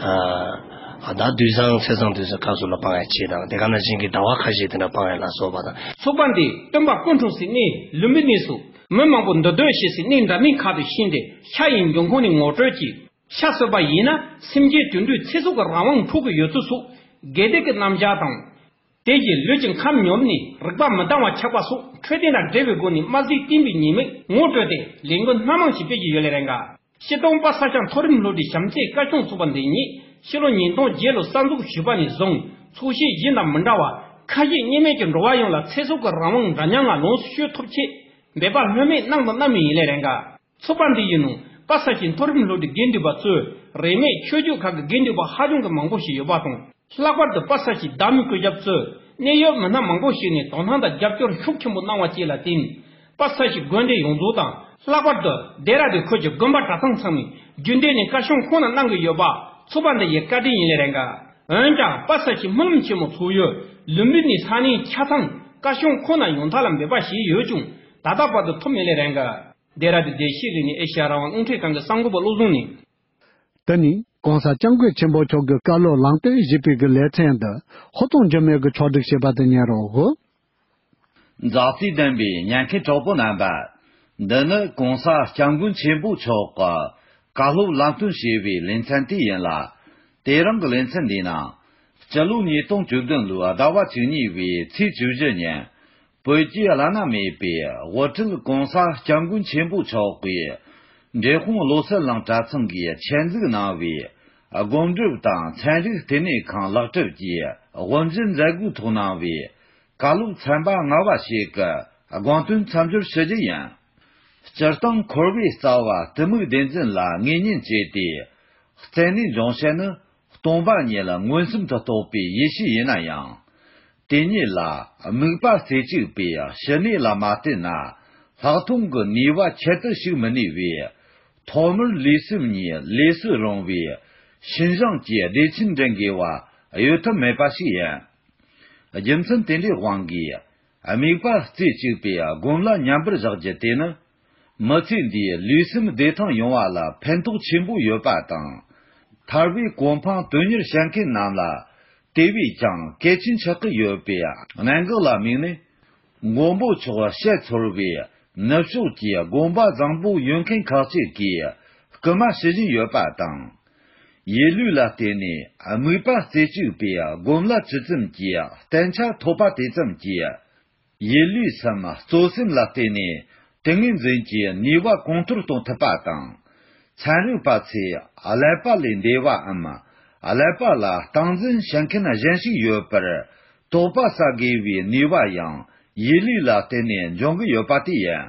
ཨ། ཨ། ད་དུས་བཟང་ཚེས་བཟང་དུས་ཚོད་སྐབས་སུ་ལ་སྤང་ཡས་གཅིག་དང་། དེ་ག་ནང་བཞིན་གྱི་ཟླ་བ་ཁ་ཤས་དེ་འདྲ་སྤང་ཡས་ལ་སོགས་པ་དང་། ཚོགས་པ་འདིས་སྟོན་པ་སྐུ་འཁྲུངས་སའི་གནས་ལུམ་བི་ནི་སོགས་མི་མང་པོ་འདུ་སྡོད་བྱེད་སའི་གནས་འདྲ་མིན་ཁག་ཏུ་ཕྱིན་ཏེ། ཤ་ཡི་འབྱུང་ཁུངས་ནས་ངོ་སྤྲོད་ཀྱིས། ཤ་གསོད་པ་ཡིན་ན་སེམས་ཅན་དུད་འགྲོའི་ཚེ་སྲོག་གི་རང་དབང་འཕྲོག་གི་ཡོད་ཚུལ་སོགས་དགེ་སྡིག་གི་རྣམ་གཞག་དང་། དེ་བཞིན་ལུས་ཀྱི་ཁམས་ཉོབ་ནས་རིག་པ་མི་འདང་བ་ཆགས་པ་སོགས་འཕྲོད་བསྟེན་དང་འབྲེལ་བའི་སྒོ་ནས་དམར་ཟས་བསྟེན་པའི་ཉེས་དམིགས་ངོ་སྤྲོད་དེ་ལས་འགུལ་སྣ་མང་ཞིག་སྤེལ་གྱི་ཡོད་ལེ་རེད་འགའ། སྤྱིར་བཏང་པ་ས་ཤང་མཐོ་རིམ་སློབ་གྲྭའི་བྱམས་བརྩེའི་བཀའ་སྐྱོང་ཚོགས་པ་འདི་ཉིད་ཕྱི་ལོ་ཉིས་སྟོང་བརྒྱད་ལོ་གསར་འཛུགས་ཞུས་པ་ནས་བཟུང་། ཚོགས་གཞི་གཞན་དང་མི་འདྲ་བར་ཁ་ཞེ་གཉིས་མེད་ཀྱིས་འགྲོ་བ་ཡོངས་ལ་ཚེ་སྲོག་གི་རང་དབང་འདྲ་མཉམ་ལ་ལོངས་སུ་སྤྱོད་ཐུབ་ཆེད་འབད་པ་ལྷོད་མེད་གནང་དང་གནང་མུས་ཡིན་ལེ་རེད་འགའ། ཚོགས་པ་འདི་ཡི་ནང་པ་ས་ཤང་མཐོ་རིམ་སློབ་གྲྭའི་དགེ་འདུན་པ་གཙོས་རིས་མེད་ཆོས་བརྒྱུད་ཁག་གི་དགེ་འདུན་པ་ཧ་ཅང་གི་མང་པོ་ཞིག་ཡོད་པ་དང་། ལྷག་པར་དུ་པ་ས་ཤང་བདག་མེད་སྐུ་ཞབས་གཙོས་གནད་ཡོད་མི་སྣ་མང་པོ་ཞིག་ནས་དོ་སྣང་དང་རྒྱབ་སྐྱོར་ཤུགས་ཆེན་པོ་གནང་བ་བཅས་ལ་བརྟེན། པ་ས་ཤང་དགོན་སྡེ་ཡོངས་རྫོགས་དང་། ལྷག་པར་དུ་ལྡེ་ར་ལྡུན་ཁུལ་གྱི་དགོན་པ་གྲྭ་ཚང་ཚང་མས་རྒྱུན་ལྡན་ནས་བཀའ་ཤག་ཁོངས་ནང་གནང་གི་ཡོད་པ་ཚོགས་པ་འདི་ཡི་བཀའ་དྲིན་ཡིན་ལེ་རེད་འགའ། འོན་ཀྱང་པ་ས་ཤང་སྨོན་ལམ་ཆེན་མོ་ཚོགས་ཡུལ་ལུམ་བི་ནི་ས་གནས་ཆ་ཚང་བཀའ་ཤག་ཁོངས་ནང་ཡོང་ཐབས་ལ་འབད་པ་བྱས་ཡོད་ཀྱང་། ད་ལྟ་བར་དུ་ཐུབ་མེད་ལེ་རེད་འགའ། ལྡེ་ར་ལྡུན་བདེ་སྐྱིད་གླིང་ནས་ཨེ་ཤེ་ཡ་རང་དབང་རླུང་འཕྲིན་ཁང་གི་གསར་འགོད་པ་བློ་བཟང་ནས། དེ་ནས་༸གོང་ས་༸སྐྱབས་མགོན་ཆེན་པོ་མཆོག་གིས་བཀའ་སློབ་ལམ་སྟོན་ཞུས་པའི་གི་ལེ་ཚན་འདི་ཧོ་ཏོང་འཇིགས་མེད་ཀྱིས་ཕྱོགས་སྒྲིག་བྱས་པ་དེ་ཉན་རོགས། མཛའ་བརྩེ་ལྡན་པའི་ཉན་མཁན་གྲོགས་པོ་རྣམ་པ། འདི་ནི་༸གོང་ས་༸སྐྱབས་མགོན་ཆེན་པོ་མཆོག་གིས་བཀའ་སློབ་ལམ་སྟོན་ཞུས་པའི་ལེ་ཚན་དེ་ཡིན་ལ། དེ་རིང་གི་ལེ་ཚན་འདིའི་ནང་། སྤྱི་ལོ་ཉིས་སྟོང་བཅུ་བདུན་ལོའི་ཟླ་བ་བཅུ་གཉིས་པའི་ཚེས་བཅུ་བཞི་ཉིན། བོད་ཀྱི་བླ་ན་མེད་པའི་དབུ་ཁྲིད་༸གོང་ས་༸སྐྱབས་མགོན་ཆེན་པོ་མཆོག་གིས། འབྲས་སྤུངས་བློ་གསལ་གླིང་གྲྭ་ཚང་གིས་ཆེད་འཛུགས་གནང་བའི་སྒོམ་སྒྲུབ་དང་ཚན་རིག་ལྟེ་གནས་ཁང་ལེགས་གྲུབ་ཀྱིས་དབུ་འབྱེད་མཛད་སྒོའི་ཐོག་གནང་བའི་བཀའ་སློབ་ཚན་པ་ལྔ་པ་ཞིག་གི་དགོངས་དོན་མཚམས་སྦྱོར་ཞུ་རྒྱུ་ཡིན། སྤྱིར་བཏང་འཁོར་བའི་རྩ་བ་གཏི་མུག་བདེན་འཛིན་ལ་ངེས་གཉེན་བྱས་ཏེ། རྩད་ནས་འབྱུང་བྱ་ནི་སྟོང་པ་ཉིད་མངོན་སུམ་དུ་རྟོགས་པའི་ཡེ་ཤེས་ཡིན་ན་ཡང་། དེ་ཉིད་ལ་དམིགས་པ་རྩེ་གཅིག་པའི་ཞི་གནས་ལ་མ་བརྟེན་ན། ལྷག་མཐོང་གི་ནུས་པ་ཁྱད་དུ་ཞིག་མི་ནུས་པས། ཐོག་མར་ལུས་སེམས་གཉིས་ལས་སུ་རུང་བའི་ཞིན་སྦྱངས་ཀྱི་བདེ་ཆེན་འདྲེན་དགོས་པ་གཡོལ་ཐབས་མེད་པ་ཞིག་ཡིན། རྒྱུ་མཚན་དེ་འདྲའི་དབང་གིས། དམིགས་པ་རྩེ་གཅིག་པའི་སྒོམ་ལ་མཉམ་པར་བཞག་རྒྱུ་དེ་ནི། མི་ཚེ་འདིའི་ལུས་སེམས་བདེ་ཐང་ཡོང་བ་ལ་ཕན་ཐོགས་ཆེན་པོ་ཡོད་པ་དང་། ཐར་པའི་གོ་འཕང་དོན་གཉེར་བྱེད་མཁན་རྣམས་ལ། དེ་བས་ཀྱང་གལ་ཆེན་ཆགས་ཀྱི་ཡོད་པའི་གནད་འགག་ལ་དམིགས་ནས། མགོན་པོ་མཆོག་ཞལ་ཚོར་བའི་ནུབ་ཕྱོགས་ཀྱི་དགོན་པ་བཟང་པོ་ཡོད་མཁན་ཁག་ཅིག་གིས་སྐུལ་མ་ཞུ་བཞིན་ཡོད་པ་དང་། ཡིད་ལུས་ལ་བརྟེན་ནས་དམིགས་པ་རྩེ་གཅིག་པའི་སྒོམ་ལ་ཇི་ཙམ་གྱིས་བརྟན་ཆ་ཐོབ་པ་དེ་ཙམ་གྱིས། ཡིད་ལུས་སམ་གཙོ་སེམས་ལ་བརྟེན་ནས་ཏིང་ངེ་འཛིན་གྱི་ནུས་པ་གོང་མཐོར་གཏོང་ཐུབ་པ་དང་། ཚན་རིག་པ་ཚོས་ཀླད་པ་ལས་འདས་པའམ་ཀླད་པ་ལ་སྟངས་འཛིན་བྱེད་མཁན་གཞན་ཞིག་ཡོད་པར་དོགས་པ་ཟ་དགོས་པའི་ནུས་པ་ཡང་ཡིད་ལུས་ལ་བརྟེན་ནས་འབྱུང་གི་ཡོད་པ་དེ་ཡིན།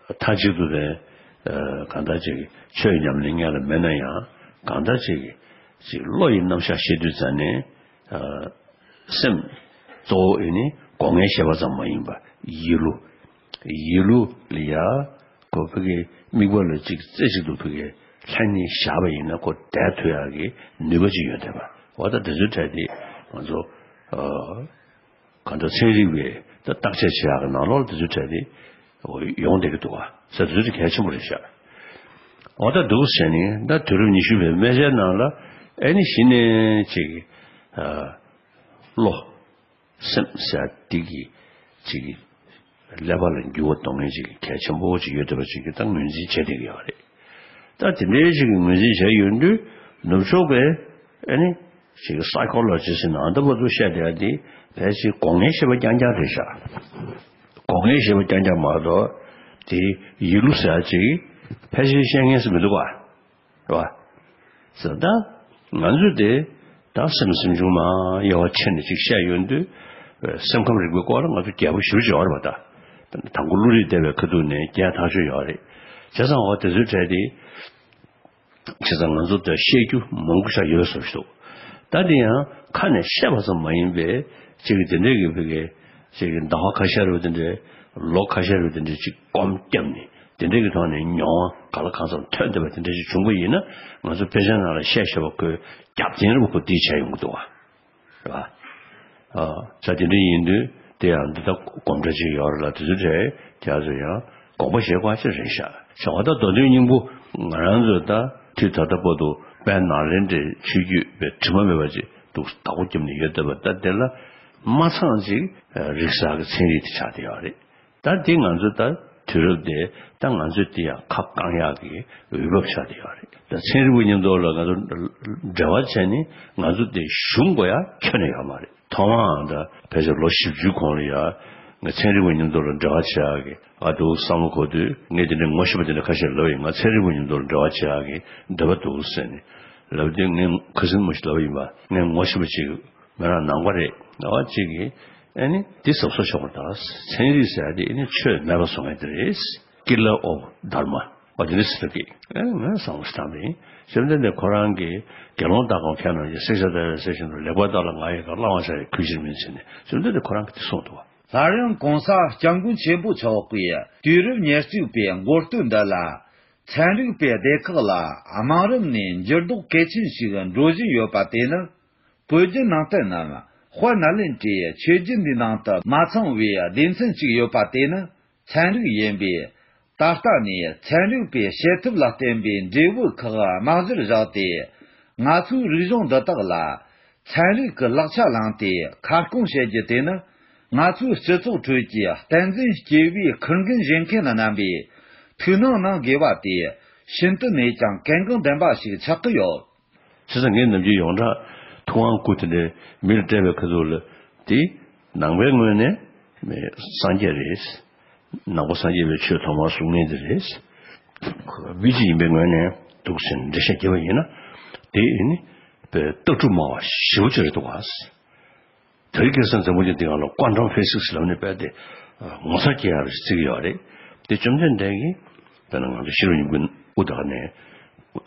མཐའ་གཅིག་ཏུ་རེད། གང་ལྟར་ཅིག་ཆོས་ཉམས་ལེན་སྔོན་ལ་མེད་ན་ཡང་གང་ལྟར་ཅིག་ཅིག་བློ་ཡི་རྣམ་གཞག་བཤད་དུས་ཙམ་ནས། སེམས་གཙོ་བོ་ཨེ་ནི་སྒོ་ལྔའི་ཤེས་པ་ཙམ་མ་ཡིན་པ་ཡིད་བློ། ཡིད་བློ་ལ་ཡ་ཁོ་ཕ་གི་དམིགས་པ་ལ་གཅིག་རྩེ་གཅིག་ཏུ་ཕ་གི་ལྷན་ནེ་བཞག་པ་ཡིན་ན་ཁོ་བསྡད་ཐུབ་ཡག་གི་ནུས་པ་ཅིག་ཡོད་བསྡད་པ། འོ་ད་དེ་ཚོའི་གྲས་དེ་ང་ཚོ་གང་ལྟར་ཚན་རིག་པས་ད་བརྟག་དཔྱད་བྱེད་ཡག་གི་ནང་ལོགས་ལ་དེ་ཚོའི་གྲས་དེ་ཡོང་བསྡད་ཀྱི་འདུག་བ། ཟེར་དེ་ཚོ་དེ་གལ་ཆེན་པོ་རེད་ཤག་འོ་ད་འདུག་ཟེར་ནས་ད་དུས་རབས་ཉི་ཤུ་པའི་སྨན་དཔྱད་ནང་ལ་ཨེ་ནི་གཞི་ནས་ཅིག་བློ་སེམས་ཟེར་དེ་གི་ཅིག་ཀླད་པ་ལ་འགྱུར་བ་གཏོང་མཁན་ཅིག་གལ་ཆེན་པོ་ཅིག་ཡོད་བསྡད་པ་ཅིག་གི་ད་ངོས་འཛིན་བྱས་བསྡད་ཀྱི་ཡོད་རེད། ད་དེ་འདྲའི་ཅིག་གི་ངོས་འཛིན་བྱས་ཡོང་དུས་ནུབ་ཕྱོགས་པའི་ཨེ་ནི་ཅིག་སའི་ཁོ་ལོ་ཇི་སི་ནང་ད་བར་དུ་བཤད་བསྡད་ཡ་དེ་ཕལ་ཆེར་སྒོ་ལྔའི་ཤེས་པ་རྐྱང་རྐྱང་རེད་ཤག་སྒོ་ལྔའི་ཤེས་པ་རྐྱང་རྐྱང་མ་གཏོགས་དེ་ཡིད་བློ་ཟེར་ཡ་ཅིག་ཕལ་ཆེར་བཤད་མཁན་ཞིག་མི་འདུག་ག་རེད་བ། ཟེར་ད་ང་ཚོས་དེ་ད་སེམས་སེམས་བྱུང་མ་དབྱེ་བ་ཕྱེ་ནས་ཅིག་བཤད་ཡོང་དུས་སེམས་ཁམས་རིག་པའི་སྐོར་ལ་ང་ཚོ་རྒྱས་པོ་ཞེ་པོ་ཅིག་ཡོད་རེད་བ། ད་དང་པོ་བློ་རིག་བསྡད་པའི་ཁ་ཐུག་ནས་རྒྱས་ཐག་ཆོད་ཡོད་རེད། བྱས་ཙང་འོ་དེ་ཚོའི་གྲས་དེ། བྱས་ཙང་ང་ཚོ་དེ་བཤད་རྒྱུ་མང་པོ་ཞིག་ཡོད་བཟོ་ཞིག་འདུག་ད་དེ་ཡང་ཁ་ནས་བཤད་པ་ཙམ་མ་ཡིན་པའི་ཅིག་གི་དེ་འདྲའི་གི་ཕ་གི་ཅིག་གི་ཟླ་བ་ཁ་ཤས་རེ་བ་དེ་འདྲའི་ལོ་ཁ་ཤས་རེ་བ་དེ་འདྲའི་ཅིག་སྒོམ་བརྒྱབ་ནས་དེ་འདྲའི་གི་ཐོག་ནས་མྱོང་བ་ག་ལ་གང་འཚམ་ཐོན་བསྡད་པ་དེ་འདྲ་ཞིག་བྱུང་པ་ཡིན་ན་ང་ཚོ་དཔེ་ཆ་ནང་ལ་བཤད་བཤད་པ་ཁོས་རྒྱབ་རྟེན་རེ་བ་ཁོ་དེ་བྱས་ཡོང་གི་འདུག་བ། རེད་བ། ཨ། ས་དེ་འདྲ་ཡིན་དུས་དེ་ཡང་འདི་ལྟ་སྒོམ་གྲྭ་ཅིག་ཡོད་རེད་ལ་དེ་ཚོ་གྲས་ཁྱེད་ཚོ་ཡང་དགོངས་པ་བཞེས་དགོས་ཅིག་རེད་ཤག་བྱ་བ་ད་མདོ་དོན་སྙིང་པོ་ང་རང་ཚོ་ད་དུས་ད་ལྟ་བར་དུ་དཔལ་ནཱ་ལེནྡྲའི་ཆོས་བརྒྱུད་པའི་དྲི་མ་མེད་པ་ཅིག་འདུག་བདག་པོ་བརྒྱབ་ནས་ཡོད་བསྡད་པ་ད་དེ་ལ་མ་ཚང་ཅིག་རིག་གསར་གྱི་ཚན་རིག་དེ་ཆགས་བསྡད་ཡོད་རེད། ད་འདི་ང་ཚོ་ད་དུས་རབས་འདི་ད་ང་ཚོས་འདི་ཡང་ཁ་བསྐང་ཡག་གི་འོས་བབ་ཆགས་བསྡད་ཡོད་རེད། ད་ཚན་རིག་པ་མཉམ་དུ་ལ་ང་ཚོ་འབྲེལ་བ་བྱས་ནས་ང་ཚོ་འདི་ཞུམ་དགོས་ཡ་ཁྱོན་ནས་ཡོད་མ་རེད། ཐོག་མའང་ད་ཕལ་ཆེར་ལོ་བཞི་བཅུའི་གོང་ལ་ཡ་ང་ཚན་རིག་པ་མཉམ་དུ་ལ་འབྲེལ་བ་བྱེད་ཡག་གི་ཨ་འདུག་བསམ་བློ་འཁོར་དུས་ངས་འདི་འདྲའི་ངོ་ཤེས་པ་འདི་འདྲ་ཁ་ཤས་ལབ་ཡིན། ང་ཚན་རིག་པ་མཉམ་དུ་ལ་འབྲེལ་བ་བྱེད་ཡག་གི་འདོད་པ་འདུག་ཟེར་ནས་ལབ་དུས་ངས་ཁ་སང་མ་ཞིག་ལབ་ཡིན་པ། ངས་ངོ་ཤེས་པ་ཅིག་མི་རང་ནང་པ་རེད། ནང་པ་གཅིག་གིས་ཨ་ནི་འདི་གཟབ་གཟབ་ཆོག་པར་གདའ། ཚན་རིག་ཟེར་ཡ་དེ་ཨ་ནི་ཆོས་མེད་པ་བཟོ་མཁན་དེ་རེད། Killer of Dharma། ཨ་དེ་འདྲ་ཟེར་གི་ཨ་ནི་ང་བསམ་བློ་བཏང་པ་ཡིན། བཅོམ་ལྡན་འདས་ཁོ་རང་གིས་དགེ་སློང་དག་གམ་མཁས་རྣམས་ཀྱིས་བསྲེག་བཅད་བརྡར་བཅད་ཟེར་བཞིན་དུ་ལེགས་པར་བརྟགས་ལ་ང་ཡི་བཀའ་བླང་བ་བྱ་ཡི་གུས་ཕྱིར་མིན་ཟེར་ནས་བཅོམ་ལྡན་འདས་ཁོ་རང་གིས་དེ་གསུངས་འདུག་བ། སླར་ཡང་གོང་ས་སྐྱབས་མགོན་ཆེན་པོ་མཆོག་གིས་དུས་རབས་ཉེར་གཅིག་པའི་འགོ་སྟོད་འདི་ལ། ཚན་རིག་པའི་སྡེ་ཁག་ལ་དམངས་རིམ་ནས་འགྱུར་ལྡོག་གལ་ཆེན་ཞིག་འགྲོ་བཞིན་ཡོད་པ་དེ་ནི། བོད་བརྒྱུད་ནང་བསྟན་ནམ་དཔལ་ནཱ་ལེནྡྲའི་ཆོས་བརྒྱུད་འདིའི་ནང་དུ་མ་ཚང་བའི་སྡེ་ཚན་ཞིག་ཡོད་པ་དེ་ནི་ཚན་རིག་ཡིན་པས། ད་ལྟ་ནས་ཚན་རིག་པས་བྱེད་ཐབས་ལ་བརྟེན་པའི་འབྲས་བུ་ཁག་རྨང་གཞིར་བཞག་སྟེ། ང་ཚོའི་རིག་གཞུང་འདི་དག་ལ་ཚན་རིག་གི་ལག་ཆ་བླངས་ཏེ་ཁ་སྐོང་བྱེད་རྒྱུ་དེ་ནི། ང་ཚོའི་སྤྱི་ཚོགས་ཁྲོད་ཀྱི་བསྟན་འཛིན་སྐྱེས་བུའི་ཁུར་འགན་བཞེས་མཁན་རྣམ་པས་ཐུགས་སྣང་གནང་དགོས་པ་དེ་ཤིན་ཏུ་ནས་ཀྱང་གལ་འགངས་ལྡན་པ་ཞིག་ཆགས་ཀྱི་ཡོད། བྱས་ཙང་ངས་ནམ་རྒྱུན་ཡོངས་གྲགས་ཐུབ་དབང་སྐུ་དེ་འདྲའི་མི་ལ་སྤྲད་པའི་ཁ་ཐུག་ལ་དེ་ནང་པའི་ངོས་ནས་སངས་རྒྱས་རེད། ནང་པ་སངས་རྒྱས་པའི་ཆོས་ཐོག་མར་གསུང་མཁན་དེ་རེད། མི་གཅིག་ཡིན་པའི་ངོས་ནས་འདུག་ཟེར་འགྲེལ་བཤད་བརྒྱབ་པ་ཡིན་ན་དེ་ནི་ལྟ་གྲུབ་སྨྲ་བ་ཞེ་པོ་ཅིག་རེད་འདུག་ག། དེ་རིང་ཁ་སང་འཛམ་བུ་གླིང་འདི་སྒང་ལ་ཀོན་ཊམ་ཕི་ཟིག་སི་ལབ་ནས་དཔེ་དེ་ངོ་མཚར་སྐྱེ་ཡག་རེ་བརྩི་གི་ཡོད་རེད། དེ་བཅོམ་ལྡན་འདས་ཀྱིས་དཔེར་ན་ང་ཚོ་ཤེས་རབ་སྙིང་པོའི་དབུ་དག་ནས་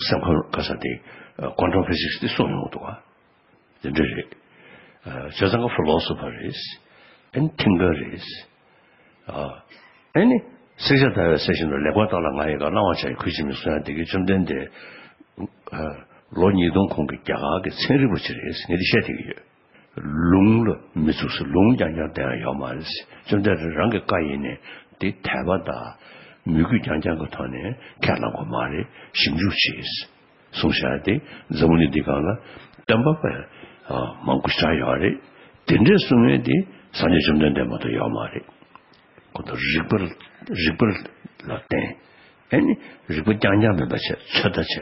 སེམས་ཁམས་ག་ས་དེ་ ཨ། ཀོན་ཊམ་ཕི་ཟིག་སི་དེ་གསུངས་ཡོང་འདུག་ག། དེ་འདྲ་རེད། ཨ། བྱས་ཙང་ཕི་ལོ་སོ་ཕར་རེད། ཨན་ཐིང་ཀར་རེད། ཨ། ཨ་ནི་སྲེག་བྱ་ཟླ་བའི་སྲས་བཞིན་དུ་ལེགས་པར་བརྟགས་ལ་ང་ཡི་བཀའ། བླང་བར་བྱ་ཡི་གུས་ཕྱིར་མིན། གསུང་ཡག་དེ་གི་བཅོམ་ལྡན་འདས། ཨ། ལོ་ཉིས་སྟོང་གོང་གི་རྒྱ་གར་གྱི་ཚན་རིག་པ་ཅིག་རེད། ངས་དེ་བཤད་བསྡད་ཀྱི་ཡོད། ལུང་ལ་མི་ཚུགས་ཟེར། ལུང་རྐྱང་རྐྱང་བསྟན་ཡག་ཡོད་མ་རེད། བཅོམ་ལྡན་འདས་རང་གི་བཀའ་ཡིན་ནའི་དེ་དད་པ་དང་མོས་གུས་རྐྱང་རྐྱང་གི་ཐོག་ནས་ཁས་བླངས་དགོས་མ་རེད། ཞིབ་འཇུག་བྱེད། གསུངས་བཞག་དེ་འཛམ་བུ་གླིང་འདི་སྒང་ལ་སྟོན་པ་དཔེ་མང་པོ་ཞིག་ཡོད་རེད། དེ་འདྲའི་གསུང་མཁན་དེ་སངས་རྒྱས་བཅོམ་ལྡན་འདས་མ་གཏོགས་ཡོད་མ་རེད། ཁོ་ཚོ་རིག་པར་རིག་པར་ལ་བརྟེན། ཨ་ནི་རིག་པ་རྐྱང་རྐྱང་མིན་པ་བྱས། ཚོད་ལྟ་བྱས་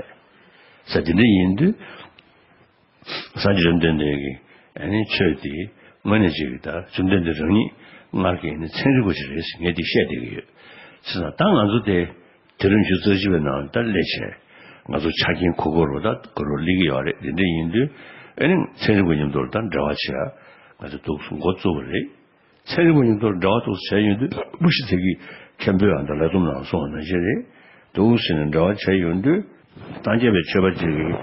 ཟེར། དེ་འདྲ་ཡིན་དུས། སངས་རྒྱས་བཅོམ་ལྡན་འདས་ཀྱིས་ཨ་ནི་ཆོས་དེ་དངོས་གནས་ཅིག་གི་ད་བཅོམ་ལྡན་འདས་རང་ཉིད་སྔར་གྱི་ཨ་ནི་ཚན་རིག་པ་ཞིག་རེད་ཟེར་ངས་དེ་བཤད་བསྡད་ཀྱི་ཡོད། བྱས་ཙང་ད་ང་ཚོ་དེ་དུས་རབས་ཉི་ཤུ་རྩ་གཅིག་པའི་ནང་ད་སླེབས་བྱས། ང་ཚོ་ཆ་རྐྱེན་གོ་གོ་རུ་ད་གོ་རུ་སླེབས་ཀྱི་ཡོད་རེད། དེ་འདྲ་ཡིན་དུས་ཨ་ནི་ཚན་རིག་པ་མཉམ་དུ་ད་འབྲེལ་བ་བྱེད་ཡག་ང་ཚོ་འདུག་སེ་འགོ་བཙུགས་པ་རེད། ཚན་རིག་པ་མཉམ་དུ་འབྲེལ་བ་འདུག་སེ་བྱས་ཡོང་དུས་མུ་བཞི་ཚེ་གི་མཁན་པོས་ཨ་ད་ལས་རྩོམ་ནང་གསུངས་པ་ནང་བཞིན་རེད། འདུག་སེ་ནས་འབྲེལ་བ་བྱས་ཡོང་དུས། སངས་རྒྱས་པའི་ཆོས་པ་ཅིག་གིས་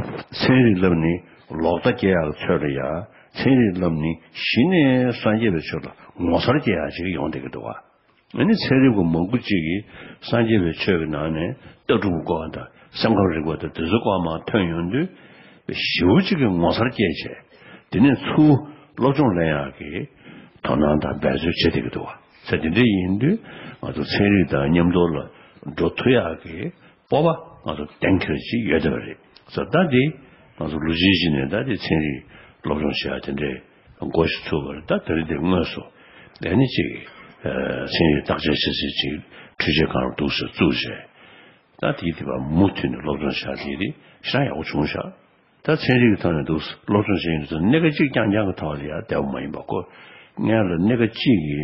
ཚན་རིག་བསླབས་ནི་ལོག་ལྟ་སྐྱེ་ཡག་གི་ཚོད་རེད་ཡ། ཚན་རིག་བསླབས་ནི་གཞི་ནས་སངས་རྒྱས་པའི་ཆོས་ལ་ངོ་མཚར་སྐྱེ་ཡག་ཅིག་ཡོང་བསྡད་ཀྱི་འདུག་བ། ཨ་ནི་ཚན་རིག་པ་མང་པོ་ཅིག་གིས་སངས་རྒྱས་པའི་ཆོས་ཀྱི་ནང་ནས་ལྟ་གྲུབ་སྐོར་དང་སེམས་ཁམས་རིག་པ་དང་དེ་ཚོའི་སྐོར་མར་ཐོན་ཡོང་དུས། ཞེ་པོ་ཅིག་གི་ངོ་མཚར་སྐྱེས་བྱས། དེ་ནས་ཚུར་སློབ་སྦྱོང་ལེན་ཡག་གི་དོ་སྣང་དང་འབད་རྩོལ་བྱེད་བསྡད་ཀྱི་འདུག་བ། ཚེ་འདི་འདྲ་ཡིན་དུས་ང་ཚོ་ཚན་རིག་དང་མཉམ་དུ་ལ་འགྲོ་ཐུབ་ཡག་གི་སྤོབས་པ་ང་ཚོ་གཏན་འཁེལ་ཅིག་ཡོད་བསྡད་པ་རེད། ས་ད་འདི་ང་ཚོ་ལོ་རྒྱུས་ཤིག་ནས་ད་འདི་ཚན་རིག་སློབ་སྦྱོང་བྱེད་ཡག་དེ་འདྲའི་འགོ་ཞིག་ཚུགས་པ་རེད། ད་དེ་རིང་དེ་དངོས་སུ་ཨ་ནི་ཅིག་ཚན་རིག་བརྟག་དཔྱད་བྱེད་སའི་ཅིག་འཕྲུལ་ཆས་ཁང་འདུག་སེ་བཙུགས་བྱས། ད་དེའི་དེ་བ་མུ་མཐུད་ནས་སློབ་སྦྱོང་བྱ་དེ་རེད། ཞེ་དྲག་ཡག་པོ་བྱུང་ཤག། ད་ཚན་རིག་གི་ཐོག་ནས་འདུག་སློབ་སྦྱོང་བྱེད་ཡོང་དུས་གནད་འགག་གཅིག་རྐྱང་རྐྱང་གི་ཐོག་ལ་ཡ་བསྡད་པ་མ་ཡིན་པ་ཁོ། སྔོན་ལ་གནད་འགག་གཅིག་གི་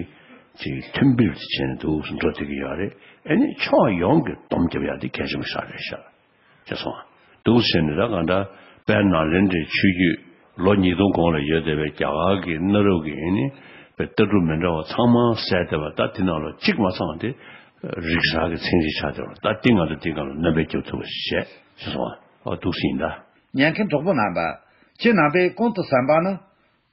ཅིག་མཐུན་སྦིར་དེ་བྱས་ནས་འདུག་འགྲོ་བསྡད་ཀྱི་ཡོད་རེད། ཨ་ནི་ཕྱོགས་ཡོངས་ཀྱི་སྡོམ་རྒྱབ་ཡག་དེ་གལ་ཆེན་པོ་ཞེ་དྲག་རེད་ཤག། ཅེས་གསུངས། འདུག་བྱས་ནས་ད་གང་ལྟར་དཔལ་ནཱ་ལེནྡྲའི་ཆོས་བརྒྱུད་ལོ་ཉིས་སྟོང་གོང་ལ་ཡོད་བསྡད་པའི་རྒྱ་གར་གྱི་གནའ་རབས་ཀྱི་ཨ་ནི་དཔེ་ལྟ་གྲུབ་མི་འདྲ་བ་ཚང་མ་གསལ་བསྡད་པ། ད་དེ་ནང་ལ་གཅིག་མ་ཚང་དེ་རིག་གསར་གྱི་ཚན་རིག་ཆགས་བསྡད་པ། ད་དེ་ང་ཚོ་དེ་སྒང་ལ་སྣོན་པ་རྒྱག་ཐུབ་པ་ཞིག་བྱས་ཅེས་གསུངས་པ། ཨ། འདུག་སེ་ཡིན་ད། ཉན་མཁན་གྲོགས་པོ་རྣམ་པ། ཁྱེད་རྣམ་པས་གོང་དུ་གསན་པ་ནི།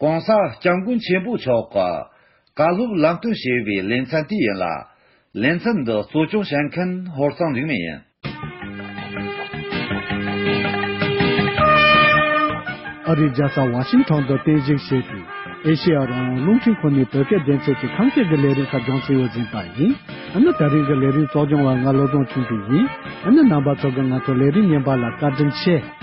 ༸གོང་ས་༸སྐྱབས་མགོན་ཆེན་པོ་མཆོག་གིས་བཀའ་སློབ་ལམ་སྟོན་བྱས་པའི་ལེ་ཚན་དེ་ཡིན་ལ། ལེ་ཚན་འདི་གཙོ་སྐྱོང་བྱེད་མཁན་ཧོར་གཙང་འཇིགས་མེད་ཡིན། ཨ་རིའི་རྒྱལ་ས་ཝ་ཤིང་ཊོན་དུ་རྟེན་གཞི་བྱས་པའི་ཨེ་ཤེ་ཡ་རང་དབང་རླུང་འཕྲིན་ཁང་ནས་བོད་སྐད་སྡེ་ཚན་གྱི་ཁམས་སྐད་ཀྱི་ལས་རིམ་ཁག་སྦྱོང་སའི་འོས་འཛིན་པ་ཡིན། ཨ་ནི་དེ་རིང་གི་ལས་རིམ་གཙོ་སྐྱོང་བ་ང་བློ་བཟང་ཆོས་འཕེལ་ཡིན། ཨ་ནི་རྣམ་པ་ཚོ་གིས་ང་ཚོའི་ལས་རིམ་རྙིང་པ་ལ་བཀའ་དྲིན་ཆེ།